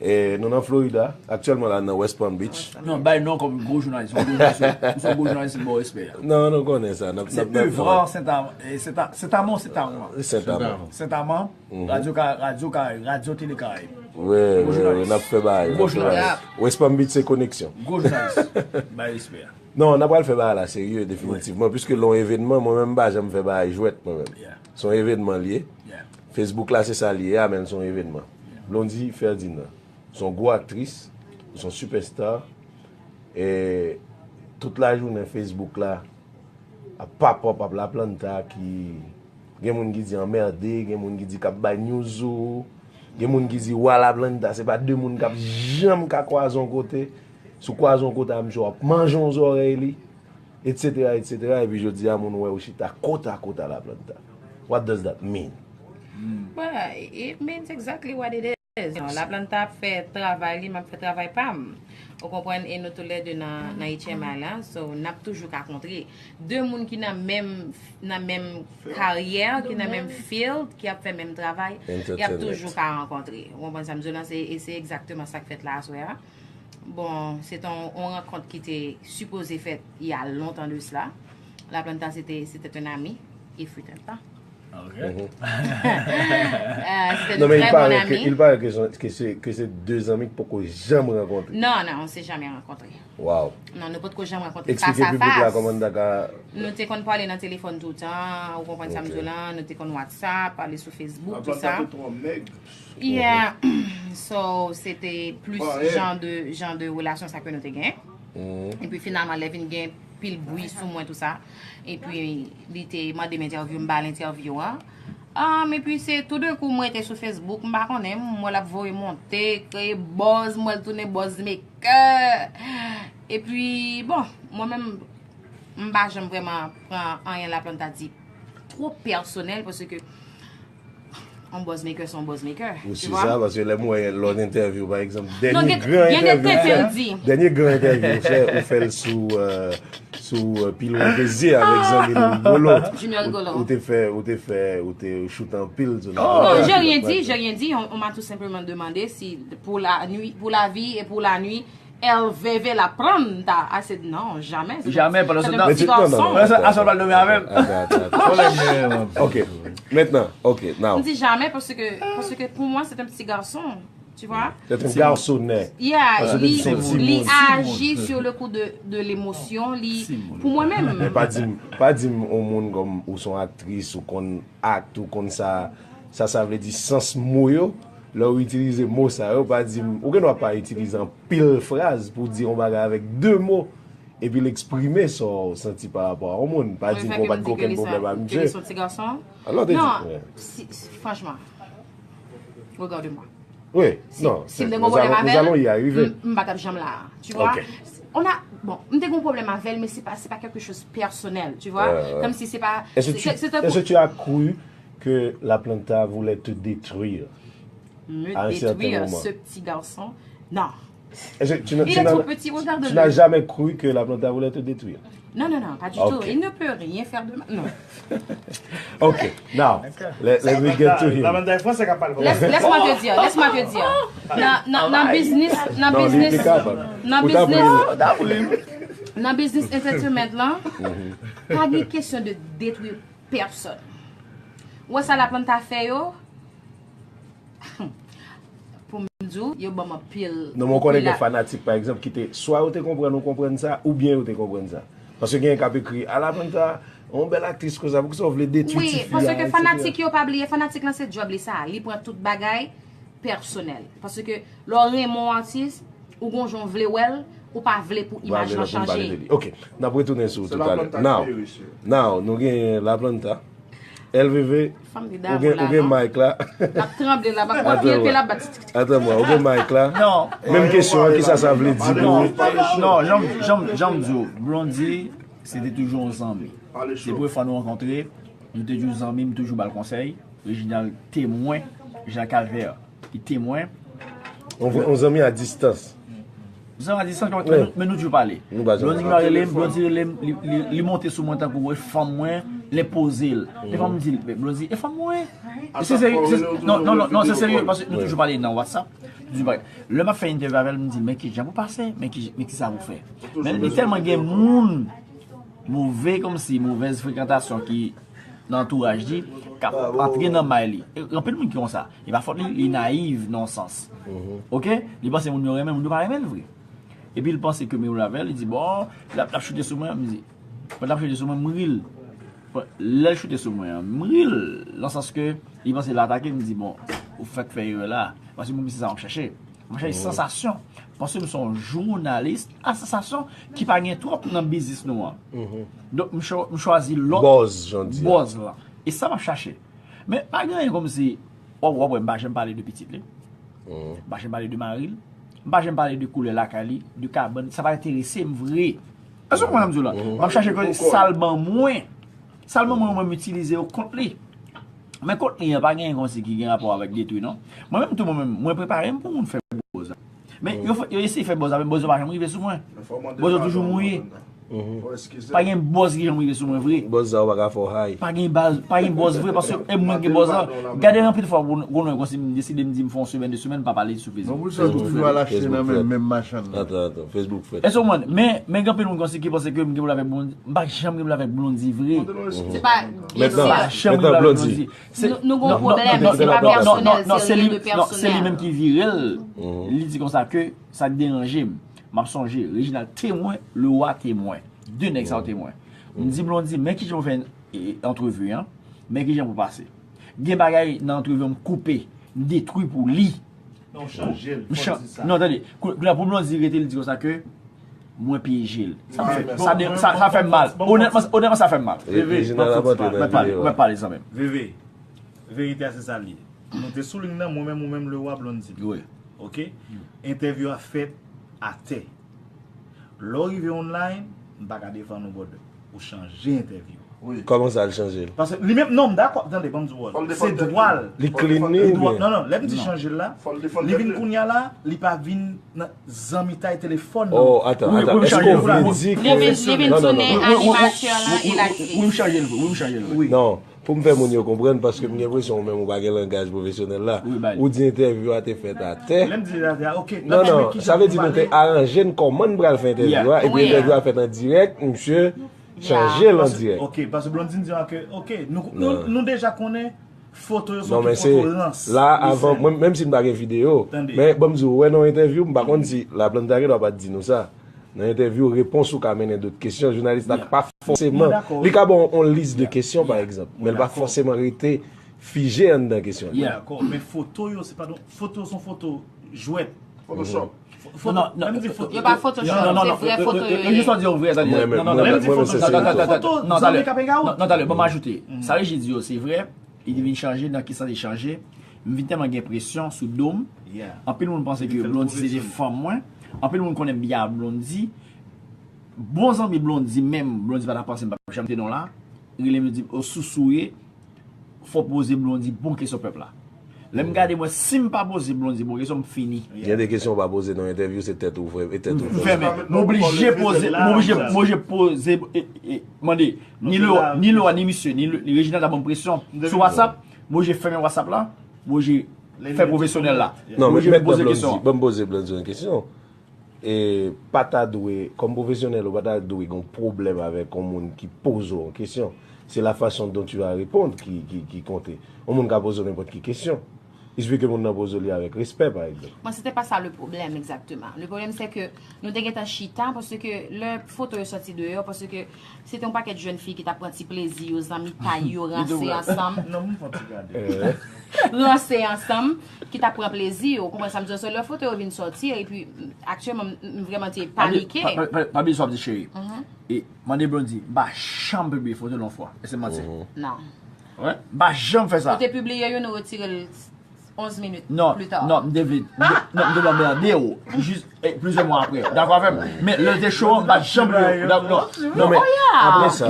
E, nou nan Florida, aktyèlman la nan West Palm Beach. Non, bay non kòm gwo jounalis. Ou gwo jounalis, ou se gwo jounalis, bon respè. Non, nou konnen sa. N ap, n Se ap, n ap, Evrard Saint-Amand, eh, Saint-A- Saint-Amand, Saint-Amand. Saint-Amand. Saint-Amand, Radio Ka- Radio Ka- Radio Télé Caraïbe. Wi, wi, wi, Jounalis. n ap fè bagay. N ap fè bagay. Jounalis. West Palm Beach se koneksyon. Gwo jounalis. Bay respè. Non, n ap pral fè bagay la serye, definitivman. Piske lè yon evènman, mwen menm m pa janm fè bagay jwèt, mwen menm. Yeah. Se yon evènman l ye. Yeah. Facebook la, se sa l ye, a, men l se yon evènman. Blondie Ferdinand, se yon gwo aktris, se yon sipèsta. E tout lajounen Facebook la, ap pap, pap, ap Laplanta ki, gen moun ki di anmède, gen moun ki di k ap bay news ou, gen moun ki di wa Laplanta, se pa de moun k ap janm ka kwaze yon kote, si w kwaze yon kote a misye w ap manje yon zòrèy li, etsetera, etsetera, epi jodi a moun wè ou chita kot a kot a Laplanta. What does that mean? Well, it means exactly what it is. Non, Laplanta ap fè travay li, m ap fè travay pa m. Ou konprann, e nou toulède nan, nan H M I la, so n ap toujou ka kontre. De moun ki nan menm, nan menm karyè, ki nan menm field, ki ap fè menm travay, y ap Entertainment. Toujou ka rankontre. Ou konprann sa m di w lan, se, e se egzakteman sa k fèt la aswè a. Bon, se te yon, yon rankont ki te sipoze fèt il y a longtemps de cela. La Planta, c'était, c'était un ami. Il fut un temps. Ok. Euh, c'était de Non, men il très bons paraît que, amis. Il paraît que, son- que c'est que c'est deux amis ki poko janm rankontre. Non, non, on s'est jamais rencontré. Wow. Non, nou potko janm rankontre Eksplike face à piblik la face. Kòman n ta ka Nou te konn pale nan telefòn toutan, ou konprann sa m di w lan, nou te konn WhatsApp, pale sou Facebook, La tout Planta sa. Te twò mèg. Yeah. So, c'était plus Bon, yeah. Genre de, genre de relation sa ke nou te gen. Epi finalman, lè vin gen pil bri sou mwen, tout sa. Epi, li te mande m entèvyou, m ba l entèvyou an. Um, epi se tou de kou mwen te sou Facebook, m pa konnen, m wè l ap voye monte, kreye buzz, m wè l tounen buzz maker. Epi, bon, mwen menm, m pa janm vrèman pran anyen La Planta di twò pèsonèl, paske yon buzz maker, se yon buzz maker. Ou Tu si vois? Sa, paske lè m wè lòt entèvyou, pa egzanp, Non, dènye gen- gran gen de entèvyou tèt ou fè, l di. Dènye gran entèvyou ou fè, ou fè l sou, euh, sou euh, Pilon Plaisir avèk zanmi nou Rigolo. Junior Rigolo. Ou, ou te fè, ou te fè, ou te choute anpil. Non, j'ai rien dit, j'ai rien dit. On, on m'a tout simplement demandé si pour la nuit, pour la vie et pour la nuit, El Veve La Planta. I said non, jamais. C'est un- Jamais, pendant c'est ce un temps- petit Mais tu- non, non, garçon. non. Mwen sa, a sòl pa l dòmi avè m. Attends, attends, attends. Ok, maintenant, ok, now. Je dis jamais parce que, parce que pour moi, c'est un petit garçon. Tu vois? C'est un garçonnet. Yeah, Parce que li, c'est un petit li monde. aji sur le coup de, de l'émotion, li, Petit monde. Pou mwen menm. Men pa di m, pa di m yon moun kòm ou son aktris, ou konn act, ou konn sa, sa, sa vle di sans mo yo. Lè ou itilize mo sa yo, pa di m, ou gen dwa pa itilize anpil fraz pou di yon bagay avèk de mo, epi l eksprime sa w santi pa rapò a yon moun. Pa di m kon pa t gen okenn pwoblèm a misye. Son ti gason. Alò, te di, Non, ouais. Si, si, franchement, regarde-moi. Oui, Si, non, si m te nous gen pwoblèm allons, nous avè allons y l, arriver. M m pa t ap janm la. Tu vois? Ok. On a, bon, m te gen pwoblèm avè l, men se pa, se pa quelque chose personnel, tu vois? Ouais, ouais. Comme si se pa, Est-ce se, que tu, se, se te est-ce que tu as cru que la Planta voulait te détruire Me à un certain détruire moment? Ce petit garçon. Non. Est-ce que tu n'as- Il tu est n'as- trop petit, regarde-le. Tu n'as jamais cru que la Planta voulait te détruire? Non, non, non, pas du Ok. Tout. Il ne peut rien faire de mal. Non. Ok, now, let, let me get to him. La Planta e fransè k ap pale. Laisse, laisse-moi te dire, laisse-moi te dire. Nan, nan, nan business, nan Non, li, business, li kapab. nan Ou t ap ri. business, nan business entertainment lan, pa gen kesyon de detwi pèsòn. Ou wè sa La Planta fè yo? Pou m di w, yo ban m anpil. Non, men w konnen anpil gen la- fanatik, pa egzanp, ki te, swa yo te konprann ou konprann sa, oubyen yo te konprann sa. Paske gen k ap ekri, a La Planta, yon bèl aktris konsa, poukisa w vle detwi Wi, tifi a, paske etsetera. Fanatik yo pa bliye, fanatik lan se djòb li sa, li pran tout bagay pèsonèl. Paske lè w renmen yon atis, ou gon jan w vle wè l, ou pa vle pou Ou pa imaj vle lan lòt moun pale chanje. de li. Ok, n ap retounen sou ou Se toutalè. La Planta Now, ki peye, mesye. Now, nou gen La Planta, L V V, Fanm li ou damou gen, la, ou gen non? Mike la. L ap tranble la, pa pye l, pye l ap bat. Atann mwen, ou gen Mike la. Non. Menm kesyon an, kisa sa vle di pou ou? Non, jan, jan, jan m di w, Blondy, se te toujou yon zanmi. Pale Se cho. premye fwa nou rankontre, nou te toujou zanmi, m toujou ba l konsèy. Reginald temwen, Jean Calvert, ki temwen. On, on zanmi a distans. Zanmi a distans, men, Wi. Men nou toujou pale. Nou pa janm Blondy ki pa rele m, Blondy rele m, li, li, li monte sou mwen tankou e fanm mwen, l enpoze l. Devan m di l, men Blondy, e fanm mwen. A Se chak serye, fwa se- ou rele, ou non, di non, non, Blondy, non, se ou serye, pran. Paske nou Wi. Toujou pale nan WhatsApp. Toujou pale. Lè m ap fè entèvyou avè l, m di l, men ki jan pou pase, men ki, men ki sa pou fè. Toujou Men li bezwen tèlman gen entèvyou. Moun move kòmsi, movèz frekantasyon ki nan antouraj li, k ap antre nan may li. E, anpil moun ki konsa. E pa fòt li, li nayiv nan yon sans. Ok? Li panse moun yo renmen, moun yo pa renmen l vre. Epi li panse ke m avè l, li di, bon, l ap, l ap choute sou mwen, m di, bon, l ap choute sou mwen, m ri l. Bon, lè l choute sou mwen an, m ri l, nan sans ke li panse l atake, m di, bon, ou fèk fè erè la. Paske mwen, se sa m ap chache. M ap chache sansasyon. Paske m se yon jounalis a sansasyon ki pa gen twòp nan biznis nou an. Donk, m chwa-, m chwazi lòt Buzz, jan di a. Buzz lan. E sa m ap chache. Men pa gen anyen kòmsi, w ap, w ap wè, m pa janm pale de pitit li. M pa janm pale de mari l. M pa janm pale de koulè lakay li, de kabann. Sa pa enterese m vre. Èske w konprann sa m di w la? M ap chache ke sa l ban mwen. Sa l ban mwen, mwen m itilize yo kont li. Men kont li an, pa gen anyen kòmsi ki gen rapò avèk detwi, non. Mwen menm tou, mwen menm, mwen prepare m pou moun fè buzz la. Men yo fè, yo eseye fè buzz la, men buzz yo pa janm rive sou mwen. Buzz yo toujou mouye. Pa gen bòz ki janm rive sou mwen vre. Bòz sa ou pa ka fè w high. Pa gen baz, pa gen bòz vre, paske e mwen gen bòz la. Gade anpil fwa, gwo nòy konsi m deside m di m fè yon semèn, de semèn, m pa pale sou Facebook. Facebook frèt. Facebook frèt. Èske w konprann? Men, men gen anpil moun konsi ki panse ke m gen pwoblèm avèk Blondy. M pa janm gen pwoblèm avèk Blondy vre. Se pa, m pa janm gen pwoblèm avèk Blondy. Nou gen yon pwoblèm, men se pa pèsonèl, se ryen de pèsonèl. Se li menm ki vire l. Li di konsa ke sa k deranje m. M ap sonje, Reginald temwen, Leroy temwen. De nèg sa yo temwen. M di Blondy, men kijan w fè antrevi an, men kijan pou pase. Gen bagay nan antrevi an m koupe, m detwi pou li. Non, w chanje l, fò w di sa. Non, tande, kounye a pou Blondy rete, li di konsa ke mwen pyeje l. Sa fè m mal. Onètman, onètman, sa fè m mal. Mwen pale, mwen pale zanmi m. Veve, verite a se sa l ye. Nou te sou liy nan, mwen menm, ou menm, Leroy, Blondy. Wi. Ok? Entèvyou a fèt atè. Lè w rive online, m pa ka defann ou, brother. Ou chanje entèvyou. Kòman sa, l chanje l? Paske li menm, non, m dakò, tande, ban m di w, se dwa l. Li clean li, oubyen? Non, non, lè m di chanje l la, li vin kounye a la, li pa vin nan zanmitay telefòn, non. Oh, atan, atan. Èske w vle di ke... Li vin tounen animatè lan e l aktris. Wi, m chanje l vre, wi, m chanje l vre. Non. Pou m fè moun yo konprann, paske m gen enpresyon ou menm ou pa gen langaj pwofesyonèl la. Ou di entèvyou a te fèt atè. Lè m di atè a, ok. Non, non, sa vle di nou te aranje n kòman n pral fè entèvyou a, epi entèvyou a fèt an dirèk, misye chanje l an dirèk. Ok, paske Blondine di ke, ok, nou, nou, nou deja konnen foto yo se foto ranse. La, avan, mwen, menm si n pa gen videyo, men ban m di w, ou wè nan yon entèvyou, m pa konn si Laplanta gen dwa pa t di nou sa. Nan entèvyou, repons ou ka mennen dòt kesyon. Jounalis la pa fòseman, li ka ba w yon lis de kesyon, pa egzanp, men l pa fòseman rete fije anndan kesyon. Mwen dakò, men foto yo, se pa don, foto se yon foto jwèt. Photoshop. Foto, lè m di foto, yo pa Photoshop, se vrè foto yo ye. Yo jis di yon vrè, tande. Non, non, lè m di foto, se foto, zanmi k ap ega w. Non, talè, ban m ajoute. Sa Reji di yo, se vrè. Li te vin chanje, nan ki sans li chanje? M vin tèlman gen presyon sou do m. Anpil moun panse ke Blondy se te fanm mwen. Anpil moun konnen m byen ak Blondy. Bon zanmi Blondy menm, Blondy pa ta panse m p ap janm te non la. Rele m, yo di m, "O, sousou ye, fò w poze Blondy bon kesyon pèp la." Lè m gade, mwen, si m pa poze Blondy bon kesyon, m fini. Gen de kesyon w pa poze nan entèvyou, se tèt ou fè, e tèt ou fè. M fèmen. M oblije poze, m oblije, m oblije poze, e, e, mande, ni Leroy, ni Leroy, ni misye, ni Reginald ta ban m presyon sou WhatsApp. Mwen, je fèmen WhatsApp la, mwen, je fè pwofesyonèl la. Non, men mèt nan Blondy, ban m poze Blondy yon kesyon. E pa ta dwe, kòm pwofesyonèl, ou pa ta dwe gen yon pwoblèm avèk yon moun ki poze w yon kesyon. Se la façon dont tu vas répondre ki, ki, ki konte. Yon moun ka poze w nenpòt ki kesyon. Il suffit ke moun nan poze w li avèk respè, pa egzanp. Bon, se te pa sa le problème exactement. Le problème, c'est que nou te gentan chita, paske lè foto yo sòti deyò, paske se te yon pakèt jèn fi ki t ap pran ti plezi yo, zanmitay yo, ranse ansanm. Non, m fè ti gade. Ranse ansanm, ki t ap pran plezi yo. Ou konprann sa m di w? So, lè foto yo vin sòti, epi, aktyèlman, m, m vrèman te panike. Pa, pa, pa, pa bliye sa w ap di, cheri. E, mande Blondy, m pa janm pibliye foto l yon fwa. Èske m manti? Non. M pa janm fè sa. Ou te pibliye youn, ou retire l onz minit pita. Non, non, m te vle, m te, non, m te vle anmède w. Jis, e, plizyè mwa apre. Dakò avè m? Men lè l te cho an, m pa janm pibliye w. Non, non, men apre sa.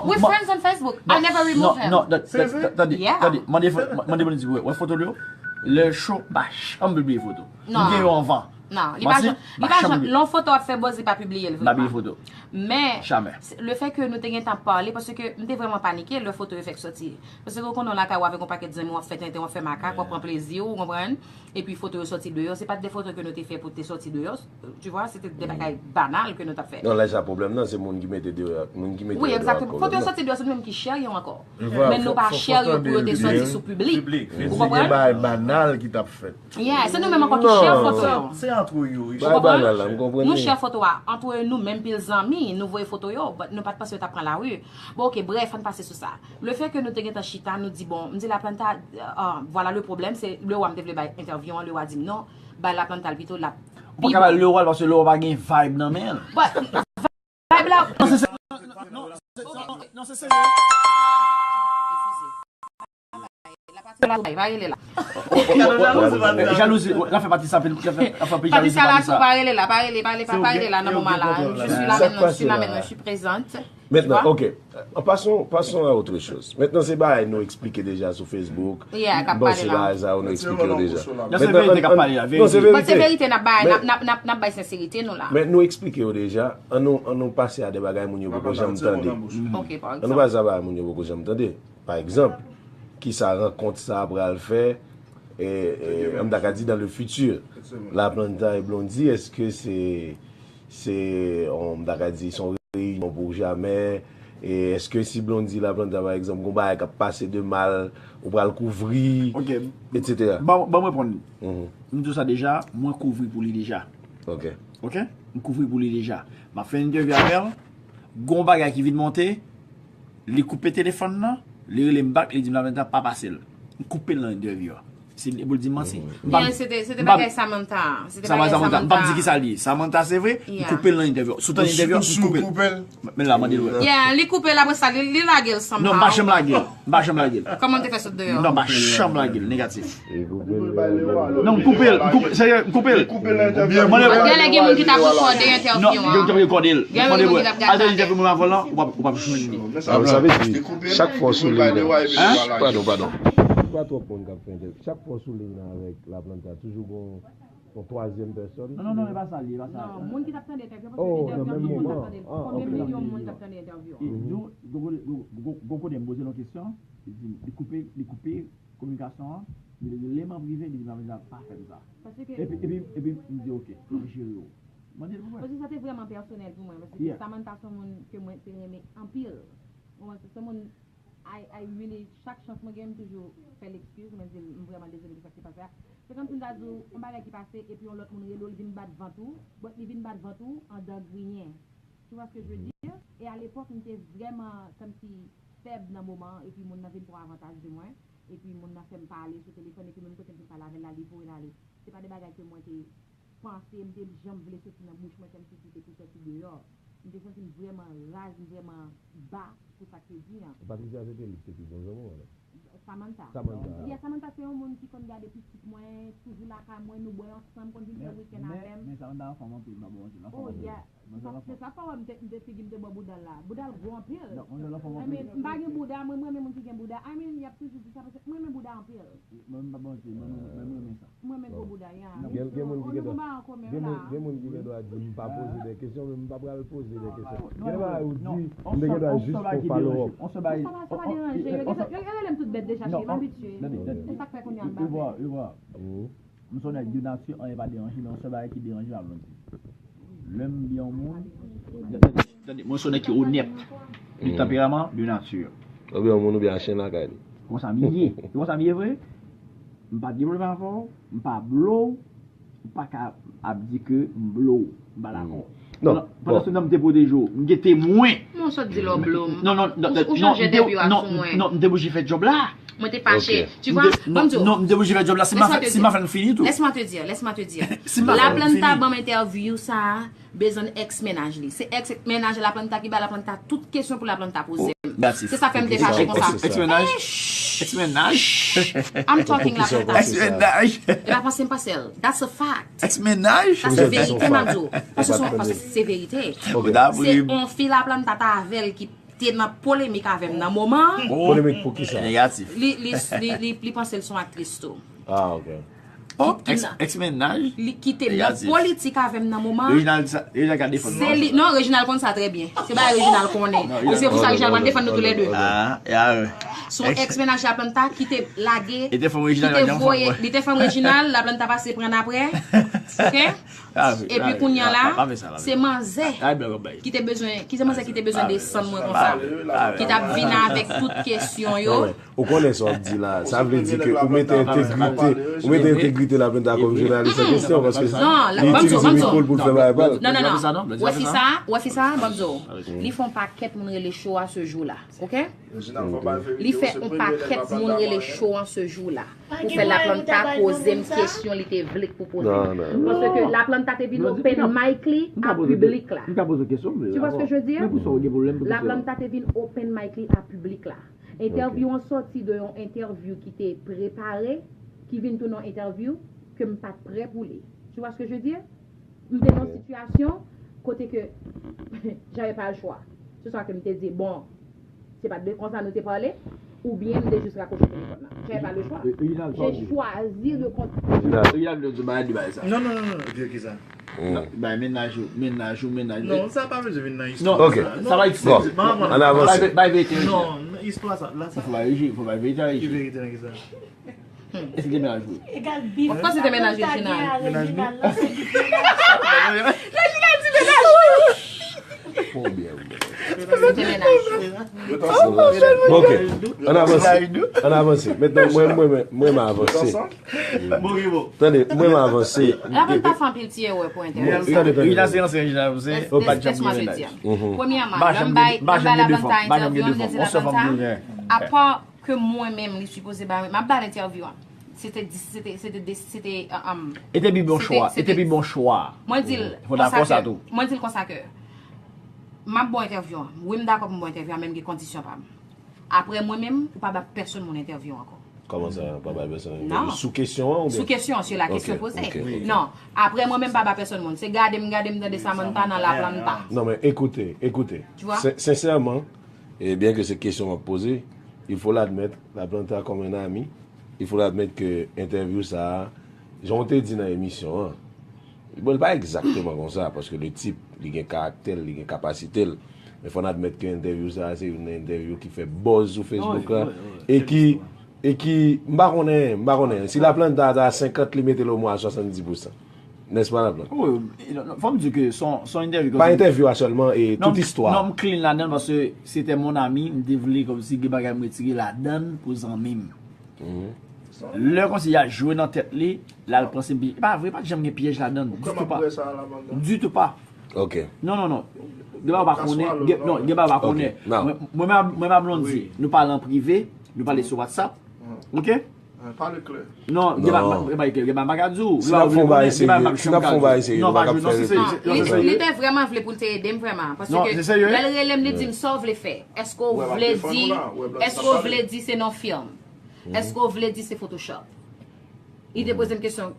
We friends on Facebook. I never remove him. Non, non, tande, tande, mande, mande Blondy, wè, wè foto l yo. Lè l cho, m pa janm pibliye foto. M gen yo anvan. Non, li pa janm, li pa janm, lè yon foto ap fè buzz, li pa pibliye l vrèman. M pa pibliye foto. Men, se, le fè ke nou te gentan pale, paske m te vrèman panike lè foto yo fèk sòti. Paske ou konnen w lakay ou avèk yon pakèt zanmi w, w ap fè tenten, w ap fè makak, w ap pran plezi w, ou konprann? Epi foto yo sòti deyò, se pa t de foto ke nou te fè pou te sòti deyò, tu vois, se te de bagay banal ke nou t ap fè. Non, lè sa pwoblèm nan, se moun ki mete deyò, moun ki mete yo deyò ak pwoblèm nan. Wi, egzakteman. Foto yo sòti deyò, se nou menm ki share yo ankò. Men nou pa share yo pou yo te sòti sou piblik. Ou konprann? Se de bagay banal ki t ap fèt. Yeah, se nou menm ankò ki share foto yo. Se antre yo, wi. Ou konprann? Nou share foto a antre nou menm pil zanmi, nou voye foto yo, but nou pa t panse yo t ap pran lari. Bon, ok, bref, ann pase sou sa. Le fè ke nou te gentan chita, nou di, bon, m di Laplanta, euh, voilà le problème, se Leroy m te vle bay entèvyou an, Leroy di m non, bay Laplanta l pito, l ap pi bon. Ou pa ka bay Leroy l paske Leroy pa gen vibe nan men l. But vibe la. Non, se, se, non, non, non, se serye. Eskize. La pati la, pa rele la. Jalouzi, l ap fè pati sa, l ap fè, l ap fè anpil jalouzi. Patricia Latou, pa rele la, pa rele, pa rele, pa rele la nan moman la. Je suis là maintenant, je suis là maintenant, je suis présente. Maintenant, ok. Passons, passons à autre chose. Maintenant, se bagay nou eksplike deja sou Facebook. M panse bagay sa yo nou eksplike yo deja. Non, se verite k ap pale la, verite. Non, se verite n ap bay, n ap bay senserite nou la. Men nou eksplike yo deja. Ann nou, ann nou pase a de bagay moun yo poko janm tande. Ann nou pase a bagay moun yo poko janm tande. Pa egzanp, kisa rankont sa a pral fè, e, e, m ta ka di dans le futur. La Planta e Blondy, èske se, se, on, m ta ka di, se yon reyinyon pou jamè? E èske si Blondy La Planta, pa egzanp, gon bagay k ap pase de mal, ou pral kouvri, etsetera? Ban, ban m reponn li. M di w sa deja, mwen kouvri pou li deja. Ok. M kouvri pou li deja. M ap fè entèvyou avè l, gon bagay ki vin monte, li koupe telefòn nan, li rele m back, li di m La Planta pa pase l. M koupe l nan entèvyou a. Se li pou l di m manti. M pa, se te, se te bagay Samantha. Se te bagay Samantha. M p ap di kisa l ye. Samantha, se vre, m koupe l nan entèvyou. Si w tande entèvyou a, m koupe l. Men la, mande l wè. Yeah, li koupe l, apre sa, li, li lage l somehow. Non, m pa janm lage l. M pa janm lage l. Kòman l te fè sot deyò? Non, m pa janm lage l, negatif. Non, m koupe l, m koupe, serye, m koupe l. Gen lè gen moun ki t ap rekòde entèvyou an. Gen lè gen moun ki t ap gade. Al tande entèvyou mwen avè w lan, ou p ap, ou p ap jwenn li. Sa vle di, chak fwa w sou liy nan, padon, padon. Pa twòp moun k ap fè entèvyou. Chak fwa w sou liy nan avèk La Planta, toujou gon yon twazyèm pèsòn. Non, non, non, e pa sa l ye, e pa sa. Non, moun ki t ap tande entèvyou, paske entèvyou an, tout moun t ap tande l. Konbyen milyon moun t ap tande entèvyou an? Gon kote m poze l yon kesyon, li di m, li koupe, li koupe kominikasyon an, li rele m an prive, li di m, "Madan, pa fè m sa." Epi, epi, epi m di, "Ok, m ap jere w." Mande l pou mwen. Paske sa te vrèman pèsonèl pou mwen, paske Samantha se yon moun ke mwen te renmen anpil. Ou konprann? Se yon moun I, I really, chak chans mwen gen, m toujou fè l ekskiz, mwen di l, "M vrèman dezole de sa ki pase a." Se kòmsi m ta di w, yon bagay ki pase, epi yon lòt moun rele w, li vin bat vant ou, but li vin bat vant ou andan griyen. Tu vois ce que je veux dire? E alepòk, m te vrèman kòmsi fèb nan moman an, epi moun nan vin pran avantaj de mwen, epi moun nan fè m pale sou telefòn, epi menm kote m fin pale avè l la, li voye l ale. Se pa de bagay ke mwen te panse, m te janm vle soti nan bouch mwen, kòmsi se te pou sòti deyò. M te santi m vrèman raz, m vrèman ba pou sa k te di an. Patricia, se te li ki te pi bon zanmi w, alò? Samantha. Samantha. Yeah, Samantha se yon moun ki konn gade pitit mwen, toujou lakay mwen, nou bwè ansanm, konn vin fè wikenn avè m. Men Samantha anfòm anpil, m pa ba w manti, l anfòm anpil. Oh, yeah. Se sa k fè w wè m te, m te figi m te bò bouda l la. Bouda l gwo anpil. Donk, mwen di l anfòm anpil. I mean, m pa gen bouda, mwen, m renmen moun ki gen bouda. I mean, y ap toujou di sa, paske mwen renmen bouda anpil. Mwen, m pa ba w manti, mwen, mwen, mwen renmen sa. Mwen menm pou bouda, yeah. Gen, gen moun ki gen dwa, gen moun, gen moun ki gen dwa di, "M pa poze de kesyon, men m pa pral poze de kesyon." Gen de bagay ou di, m te gen dwa jis fè yon follow up. Sa pa, sa pa deranje. Yo, yo, yo rele m tout bèt deja, cheri, m abitye. Se sa k fè kounye a m pa vle. M se yon nèg de nati, anyen pa deranje, men yon sèl bagay ki deranje m ap lontan. Lè m byen yon moun, tande, tande, mwen se yon nèg ki onèt, de tanperaman, de nati. Oubyen yon moun oubyen yon chen lakay li. Konsa m ye. Se konsa m ye vre. M pa devlope avè w, m pa blow, ou pa ka ap di ke m blow, m pa dakò. Non, pandan, pandan se tan m te pwoteje w, m gen temwen. Men w sot di lè w blow m. Non, non, non, ou, ou chanje entèvyou a sou mwen. Non, m te oblije fè djòb la. Mwen te fache. Tu vois? Ban m di w. Non, m te oblije fè djòb la. Si m pa fè, si m pa fè l fini tou. Laisse-moi te dire, laisse-moi te dire. Si m pa fè l fini. Laplanta ban m entèvyou sa a, bezwen èks mennaj li. Se èks mennaj Laplanta ki ba Laplanta tout kesyon pou Laplanta poze m. Se sa fè m te fache konsa. Èks mennaj? Èks mennaj? I'm talking Laplanta. Èks mennaj? E pa panse m panse l. That's a fact. Èks mennaj? Sa se verite m ap di w. Paske se, paske se verite. Se yon fi Laplanta t avè l ki te nan polemik avè m nan moman an. Polemik pou kisa? Negatif. Li, li, li, li, li panse l se yon aktris tou. Ah, ok. Oh, èks, èks mennaj? Li ki te nan politik avè m nan moman an. Reginald, Reginald ka defann mwen. Se li, non, Reginald konn sa trè byen. Se bagay Reginald konnen. E se pou sa Reginald pral defann nou toulède. Ah, ya, wi. Se yon èks mennaj Laplanta ki te lage, ki te voye, li te fanm Reginald, Laplanta pase pran apre. Ok? Epi kounye a la, se manzè ki te bezwen, ki se manzè ki te bezwen desann mwen konsa. Ki t ap vin avèk tout kesyon yo. Ou konnen sa w ap di la. Sa vle di ke ou mete entegrite, ou mete entegrite Laplanta kòm jounalis an kesyon, paske li itilize mikwo l pou l fè bagay pa l. Non, non, non. Ou wè fi sa, ou wè fi sa, ban m di w. Li fè yon pakèt moun rele cho a se jou la, ok? Li fè yon pakèt moun rele cho an se jou la. Pou fè Laplanta poze m kesyon li te vle k pou poze m. Paske Laplanta te vin open mic li a piblik la. M ka poze kesyon, m vle. Tu vois ce que je veux dire? Laplanta te vin open mic li a piblik la. Entèvyou an sòti de yon entèvyou ki te prepare, ki vin tounen yon entèvyou ke m pa t prè pou li. Tu vois ce que je veux dire? M te nan yon sitiyasyon kote ke j'avais pas le choix. Se sa ke m te di, bon, se pa t de konsa nou te pale, oubyen m te jis rakwoche telefòn nan. J'avais pas le choix. J'ai choisi de continuer. Reginald, Reginald, di bagay, di bagay sa. Non, non, non, non, ki sa? Bay mennaj ou, mennaj ou, mennaj. Non, sa pa bezwen vin nan istwa. Ok, sa va iti. Bon, an avanse. Bay verite. Non, istwa sa, la sa. Fò bay reji, fò bay verite. Ki verite nan ki sa? Èske te mennaj ou? Of course se te mennaj Reginald. Mennaj nou? Konbyen ou gen? Se te mennaj. Ok, ann avanse. Ann avanse. Mentnan, mwen, mwen, mwen, mwen avanse. Tande, mwen avanse. Lavan ta fè anpil ti erè pou entèvyou. Tande, tande. Reginald se ansyen Reginald, se pa djanm gen mennaj. Premyèman, lè m bay, lè m bay Lavanta entèvyou, m te di Lavanta, apa ke mwen menm li sipoze ba mwen, m ap ba l entèvyou an. Se te, se te, se te, se te, um, E te pi bon chwa, e te pi bon chwa. Mwen di l Fò dakò konsa sa ke, tou. Mwen di l konsa ke m ap ba w entèvyou an. Wi, m dakò pou m ba w entèvyou an, men m gen kondisyon pa m. Apre mwen menm, ou pa ba pèsonn moun entèvyou ankò. Kòman sa, pa bay pèsonn Non. Sou kesyon an oubyen? Sou kesyon, se la kesyon Ok, poze. ok, ok. Non, apre mwen menm pa ba pèsonn moun. Se gade m, gade m tande Samantha nan Laplanta. Non, men écoutez, écoutez. Tu vois? Sin- Sincèrement, et bien que c'est question à poser, il faut l'admettre, Laplanta comme un ami, il faut l'admettre que entèvyou sa a, jan w te di nan emisyon an, bon, li pa egzakteman konsa, paske le tip, li gen karaktè l, li gen kapasite l, men fò n admèt ke entèvyou sa a, se youn nan entèvyou ki fè buzz sou Facebook la, e ki, e ki, m pa konnen, m pa konnen, si Laplanta ta senkant, li mete l omwen a swasanndis pousan. N'est-ce pas, Laplanta? Wi, fò m di ke son, son entèvyou. Pa entèvyou a sèlman, e tout istwa. Non, m clean ladan l paske se te mon ami, m te vle kòmsi gen bagay m retire ladan l pou zanmi m. Lè kòmsi y a jwe nan tèt li, l al panse m pi. E pa vre, pa t janm gen pyèj ladan l. Ditou pa. Ditou pa. Ok. Non, non, non. Gen bagay w pa konnen, gen, non, gen bagay w pa konnen. Non. Mwen, mwen, mwen, mwen, Blondy, nou pale an prive, nou pale sou WhatsApp. Ok? Pale klè. Non, gen bagay, gen bagay, gen bagay m pa ka di w. Si n ap fè yon bagay serye, si n ap fè yon bagay serye, nou pa ka fè Non, li, li te vrèman vle pou l te ede m vrèman. Paske lè l rele m, li di m sa w vle fè. Èske w vle di, èske w vle di se nan yon fim? Èske w vle di se Photoshop? Li te poze m kesyon,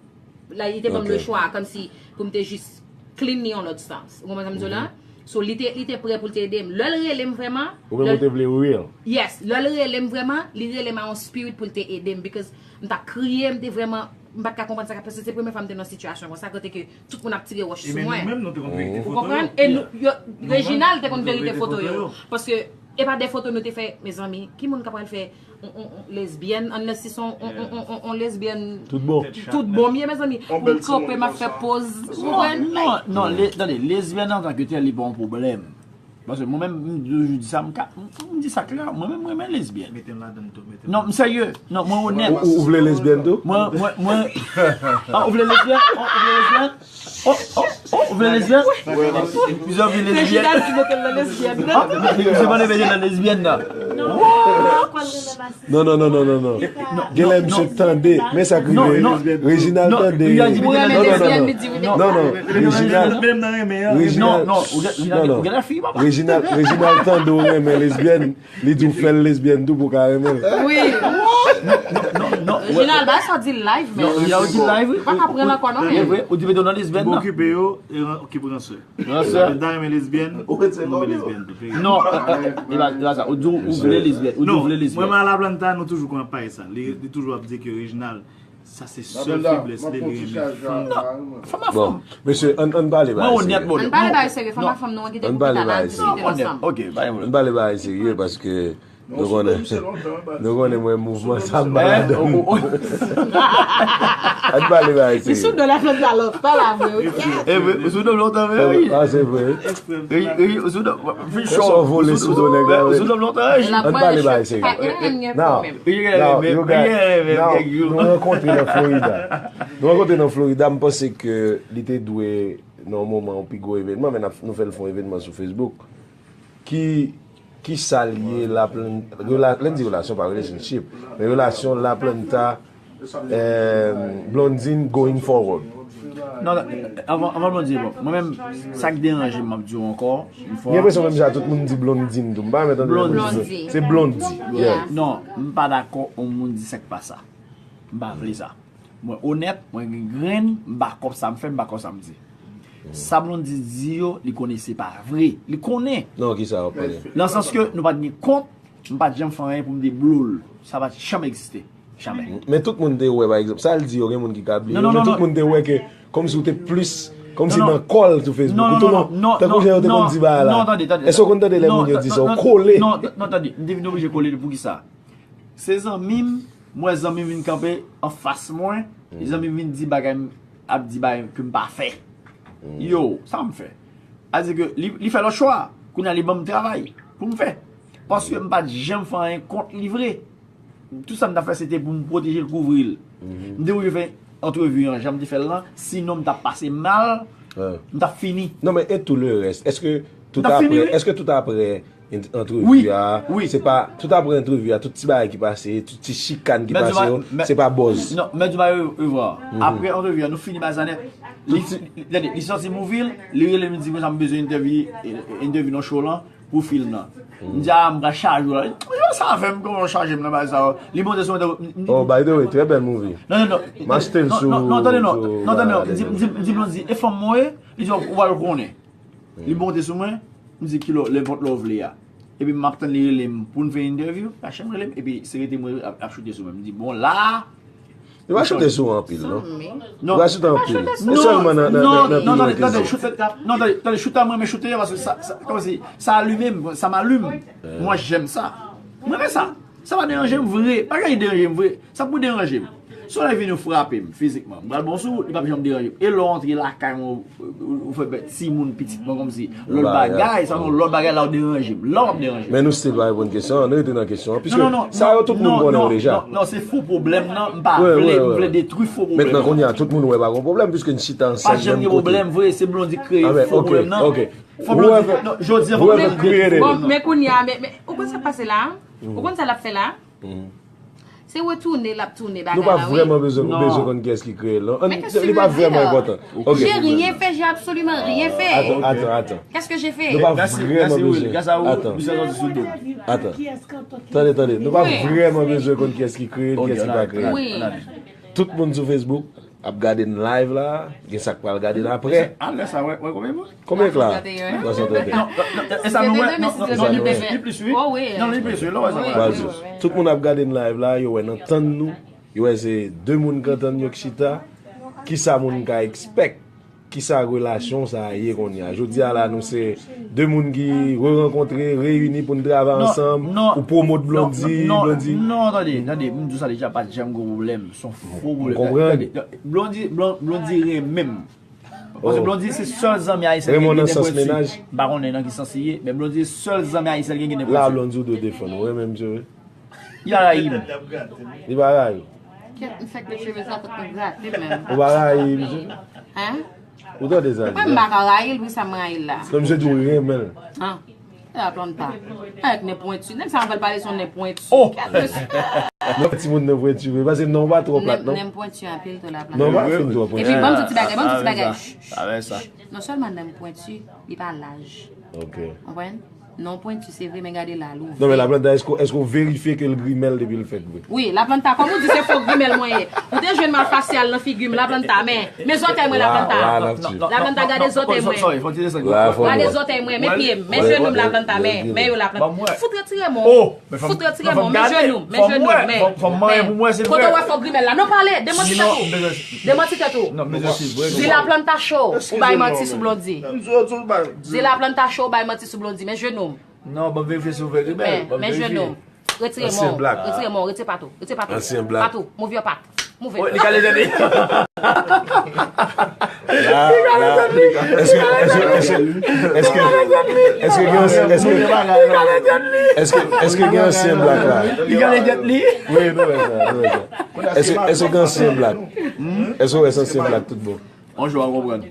la, li te ban m le chwa, kòmsi pou m te jis clean li yon lòt sans. Ou konprann sa m di w la? So, li te, li te prè pou l te ede m. Lè l rele m vrèman, Ou menm ou te vle real. Yes, lè l rele m vrèman, li rele m a yon spirit pou l te ede m, because m t ap kriye, m te vrèman, m pa t ka konprann sa k ap pase. Se premye fwa m te nan sitiyasyon konsa, kote ke tout moun ap tire wòch sou mwen. Ou konprann? E nou, yo, Reginald te konn verite foto yo. Paske e pa de foto nou te fè, mezanmi, ki moun k ap pral fè yon, yon, yon lesbyèn, unless se yon, yon, yon, yon, yon lesbyèn Tout bon. Tout bon, m ye, mezanmi. Moun kanpe, m ap fè poz. Ou konprann? Non, non, tande, lesbyèn antanke tèl, li pa yon pwoblèm. Paske mwen menm, m toujou di sa, m ka, m di sa klè, mwen menm, mwen renmen lesbyèn. Mete m ladan l tou, mete m. Non, m serye. Non, mwen onèt. Ou, ou vle lesbyèn tou? Mwen, mwen, mwen. Ah, ou vle lesbyèn? Ah, ou vle lesbyèn? Oh, oh, oh, ou vle lesbyèn? Plizyè vle lesbyèn. Reginald ki mete l nan lesbyèn nan. Plizyè vle lesbyèn nan. Non, non, non, non, non, non. Genlè misye tande, men sa k rive. Reginald tande. Non, non, non, non. Non, non. Reginald. Reginald. Non, non. Reginald, Reginald tande ou renmen lesbyèn. Li di w fè l lesbyèn tou pou w ka renmen l. Wi. Reginald, ba sa w di l live, men. Reginald di l live, wi. Ou pa ka pran l ankò, non, men. Ou di mete w nan lesbyèn nan. Okipe yo, ki pran sè. Pran sè. Mwen ta renmen lesbyèn. Ou renmen lesbyèn tou. Non, e pa sa. Ou di w vle lesbyèn. Ou di w vle lesbyèn. Mwen, mwen, Laplanta, nou toujou konn ap pale sa. Li, li toujou ap di ke Reginald, sa se sèl feblès li, li renmen fanm. Fanm a fanm. Mesye, ann, ann pale bagay serye. Ann pale bagay serye, fanm a fanm, nou an kite pou pita la, diskite ansanm. Ok, pa gen pwoblèm. Ann pale bagay serye paske nou konnen, nou konnen mwen mouvman sa m pa ladan. Ann pale bagay serye. Sou do Laplanta lontan la vre, wi. E vre, ou sou do lontan vre, wi. Ah, se vre. Wi, wi, ou sou do. Sa w vole sou do nèg la, wi. Ou sou do lontan, wi. Ann pale bagay serye. Now, you got, now, nou rankontre nan Florida. Nou rankontre nan Florida, m panse ke li te dwe nan yon moman yon pi gwo evènman, men n ap, nou fè l fè yon evènman sou Facebook. Ki, ki sa l ye, Laplanta, rela, lè n di relasyon, pa relationship, men relasyon Laplanta, eh, Blondine going forward? Non, anvan, anvan Blondine, bon, mwen menm, sa k deranje m, m ap di w ankò, yon fwa. Gen enpresyon menm jan tout moun di Blondine tou. M pa renmen tande moun di sa. Se Blondy. Yeah. Non, m pa dakò yon moun di sa k pa sa. M pa vle sa. Mwen onèt, mwen gen grenn, m pa kòb sa m fè, m pa kòb sa m di. Sa Blondy di yo, li konnen se pa vre. Li konnen. Non, ki sa w ap pale? Nan sans ke nou pa t gen kont, m pa t janm fè anyen pou m te blo l. Sa pa t janm egziste. Janm. Men tout moun te wè, pa egzanp, sa l di yo, gen moun ki ka bliye. Men tout moun te wè ke kòmsi w te plis, kòmsi nan kò l sou Facebook. Ou tou non, tankou jan yo te konn di bagay la. Èske w konn tande lè moun yo di sa, w kole? Non, non, tande, m te vin oblije kole li. Poukisa? Se zanmi m, m wè zanmi m vin kanpe anfas mwen, zanmi m vin di bagay m ap di bagay ke m pa fè. Yo, sa m fè? A di ke li, li fè lòt chwa. Kounye a li ban m travay pou m fè. Paske m pa t janm fè anyen kont li vre. Tout sa m t ap fè se te pou m pwoteje l, kouvri l. M te oblije fè antrevi an jan m te fè l lan, sinon m t ap pase mal, m t ap fini. Non, men e tou le rès? Èske tout apre, èske tout apre antrevi a, se pa, tout apre antrevi a, tout ti bagay ki pase, tout ti chikan ki pase yo, se pa buzz? Non, men di bagay yo, Evra. Apre antrevi a, nou fini bagay sa nèt. Li, tande, li sòti Mouvil, li rele m, li di konsa m bezwen entèvi, entèvi nan show lan pou film nan. M di a, m pral chaje w la. Yo, sa fè m kòman w chaje m nan bagay sa yo. Li monte sou mwen tankou. Oh, by the way, trè bèl movie. Non, non, non. M achte l sou. Non, non, tande non. Non, tande non. M di, m di, m di Blondy, e fanm mwen ye? Li di, ou pral konnen. Li monte sou mwen, m di, kilè, nenpòt lè w vle a. Epi m ap tann li rele m pou n fè entèvyou, pa janm rele m, epi se rete mwen ap, ap choute sou mwen. M di, bon, la a, Li pa choute sou ou anpil, non? Li pa choute anpil. Se sèlman nan, nan, nan, nan pil yo te di. Non, tande, tande, choute a mwen renmen choute a, paske sa, sa, kòmsi, sa alime m, sa m alime. Mwen, j'aime ça. Mwen renmen sa. Sa pa deranje m vre. Pa gen anyen ki deranje m vre. Sa pou deranje m? Si yon nèg vini frape m fizikman, m pral bon sou ou, li p ap janm deranje m. E lè w antre lakay mwen, ou, ou, ou fè bèt timoun pitit mwen kòmsi lòt bagay, sa se yon lòt bagay la w deranje m. La w ap deranje m. Men nou still pa reponn kesyon an, nou rete nan kesyon an. Piske sa yo tout moun konnen yo deja. Non, non, se fo pwoblèm nan, m pa vle, m vle detwi fo pwoblèm nan. Mentnan kounye a tout moun wè pa gen pwoblèm piske n chita ansanm menm kote. Pa janm gen pwoblèm vre, se Blondy ki kreye fo pwoblèm nan. Fo Blondy, non, jodi an fo Blondy detwi. Bon, men kounye a, men, men, ou konn sa k pase la? Ou konn sa l ap fè la? Se retounen l ap tounen bagay la wi. Nou pa vrèman bezwen, bezwen konn kiyès ki kreye l non. Men kès ki vle di la? J'ai rien fait, j'ai absolument rien fait. Atann, atann, atann. Qu'est-ce que j'ai fait? Nou pa vrèman bezwen. Atann. Atann. Tande, tande. Nou pa vrèman bezwen konn kiyès ki kreye l, kiyès ki pa kreye l. Tout moun sou Facebook ap gade n live la, gen sa k pral gade n apre. Alè sa, wè, wè konbyen moun? Konbyen k la? Twa san trannteyen. Non, non, non, e sa nou wè, non, non, non, li plis, li plis, wi. Non, li plis, wi, lè w wè sa. Tout moun ap gade n live la, yo wè n antann nou, yo wè se de moun k antann yo k chita. Kisa moun ka expect? Kisa relasyon sa a ye kounye a? Jodi a la, nou se de moun ki re-rankontre, reyini pou n travay ansanm, ou pwomot Blondy, Blondy. Non, tande, tande, m di w sa deja, pa t janm gen pwoblèm. Se yon fo pwoblèm. Ou konprann? Blondy, Blondy renmen m. Paske Blondy se sèl zanmi ayisyen ki gen nenpwen ti. M pa konnen nan ki sans li ye, men Blondy se sèl zanmi ayisyen ki gen nenpwen ti. La Blondy ou dwe defann ou renmen misye vre. Li pa rayi m. Li pa rayi w. Kèt, m fèk met cheve sa kot mwen grate menm. Ou pa rayi misye? Hein? Ou tande sa li di la? Mwen m pa ka rayi l, poukisa m rayi l la? Non, misye di w renmen l. Ah. Laplanta. Avèk nen pwenti. Nèg sa anpèl pale se yon nen pwenti. Oh! Kèt mesye. Non, timoun nen pwenti vre. Paske non pa twò plat, non. Nen pwenti anpil tou Laplanta. Non, pa fin twò pwenti. Epi ban m di ti bagay, ban m di ti bagay. Non sèlman nen pwenti, li pa laj. Ok. Konprann? Non pwenti se vre, men gade la, l ouvè. Non, men Laplanta, èske, èske w verifye ke l grimèl depi l fèt vre? Wi, Laplanta, kòm ou di se fo grimèl mwen ye. Ou te jwenn mal fasyal nan figi m, Laplanta, men, men zòtèy mwen, Laplanta. Laplanta, gade zòtèy mwen. Gade zòtèy mwen, men pye m, men jenou m, Laplanta, men, men yo, Laplanta. Fout retire men w. Fout retire men w, men jenou m, men jenou m, men. Kote w wè fo grimèl la? Non, pale, demanti tèt ou. Demanti tèt ou. Di Laplanta cho, ou bay manti sou Blondy. Di Laplanta cho, ou bay manti sou Blondy, men jenou m. Non, ban m verifye si w fè grimèl. Men, men jenou m. Retire men w. Retire men w. Retire pat ou. Retire pat ou. Pat ou. Move your pat. Move. Li kale tèt li. La, la, èske, èske, èske, èske, èske gen, èske, èske, èske gen ansyen blak la? Li kale tèt li. Wi, nou wè sa, nou wè sa. Èske, èske gen ansyen blak? Èske w wè se ansyen blak tout bon? On jou w ap konprann.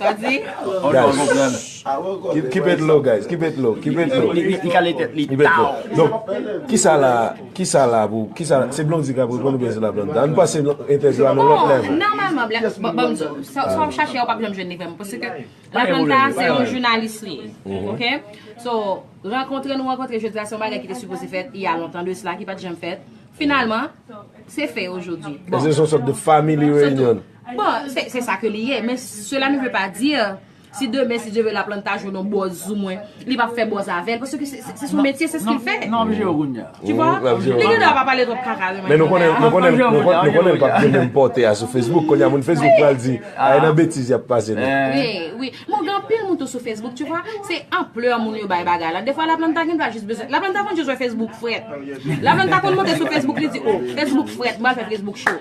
Sa di? On jou w ap konprann. Keep, keep it low, guys. Keep it low. Keep it low. Li, li, li kale tèt li. Keep it low. Donk, kisa la, kisa la pou, kisa, se Blondy k ap reponn oubyen se Laplanta? Ann pase entèvyou a nan lòt level. Nòmalman, Black, bon, bon, sa, sa w ap chache a, w p ap janm jwenn li vrèman. Paske Laplanta se yon jounalis li ye. Ok? So, rankontre nou rankontre jodi a, se yon bagay ki te sipoze fèt, il y a longtemps de cela, ki pa t janm fèt. Finalman, se fè yo jodi. Bon. Se yon sòt de family reunion. Bon, se se sa ke li ye, men cela ne veut pas dire si demen, si Dye vle, Laplanta jwenn yon bòz sou mwen, li p ap fè bòz avè l, paske se se- se son metye, se ce qu'il fait. Non, mwen jere kounye a. Tu vois? Ou ap jere. Li gen dwa pa pale twòp kaka de Men nou konnen, nou konnen, Mwen nou konnen, nou konnen li p ap gen menm pòte a sou Facebook. Kounye a, moun Facebook pral di, a e nan betiz y ap pase non. Wi, wi. Mwen gen anpil moun tou sou Facebook, tu vois. Se anplè moun yo bay bagay la. Defwa Laplanta gen dwa jis bezwen. Laplanta konn jis wè Facebook frèt. Laplanta konn monte sou Facebook, li di, oh, Facebook frèt, mwen fè Facebook cho.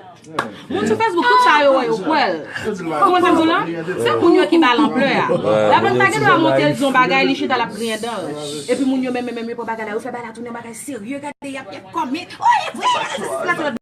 Moun sou Facebook, tout sa yo wè yo kwè l. Ou konprann sa m di w la? Se moun yo ki ba l anplè a. Laplanta gen dwa monte l di yon bagay, li chita l ap griyen dan l. Epi moun yo menm, menm, menm, yo pran bagay la, yo fè bagay la tounen yon bagay serye, gade, y ap, y ap kòmit. Oh, e vre, se la, se la.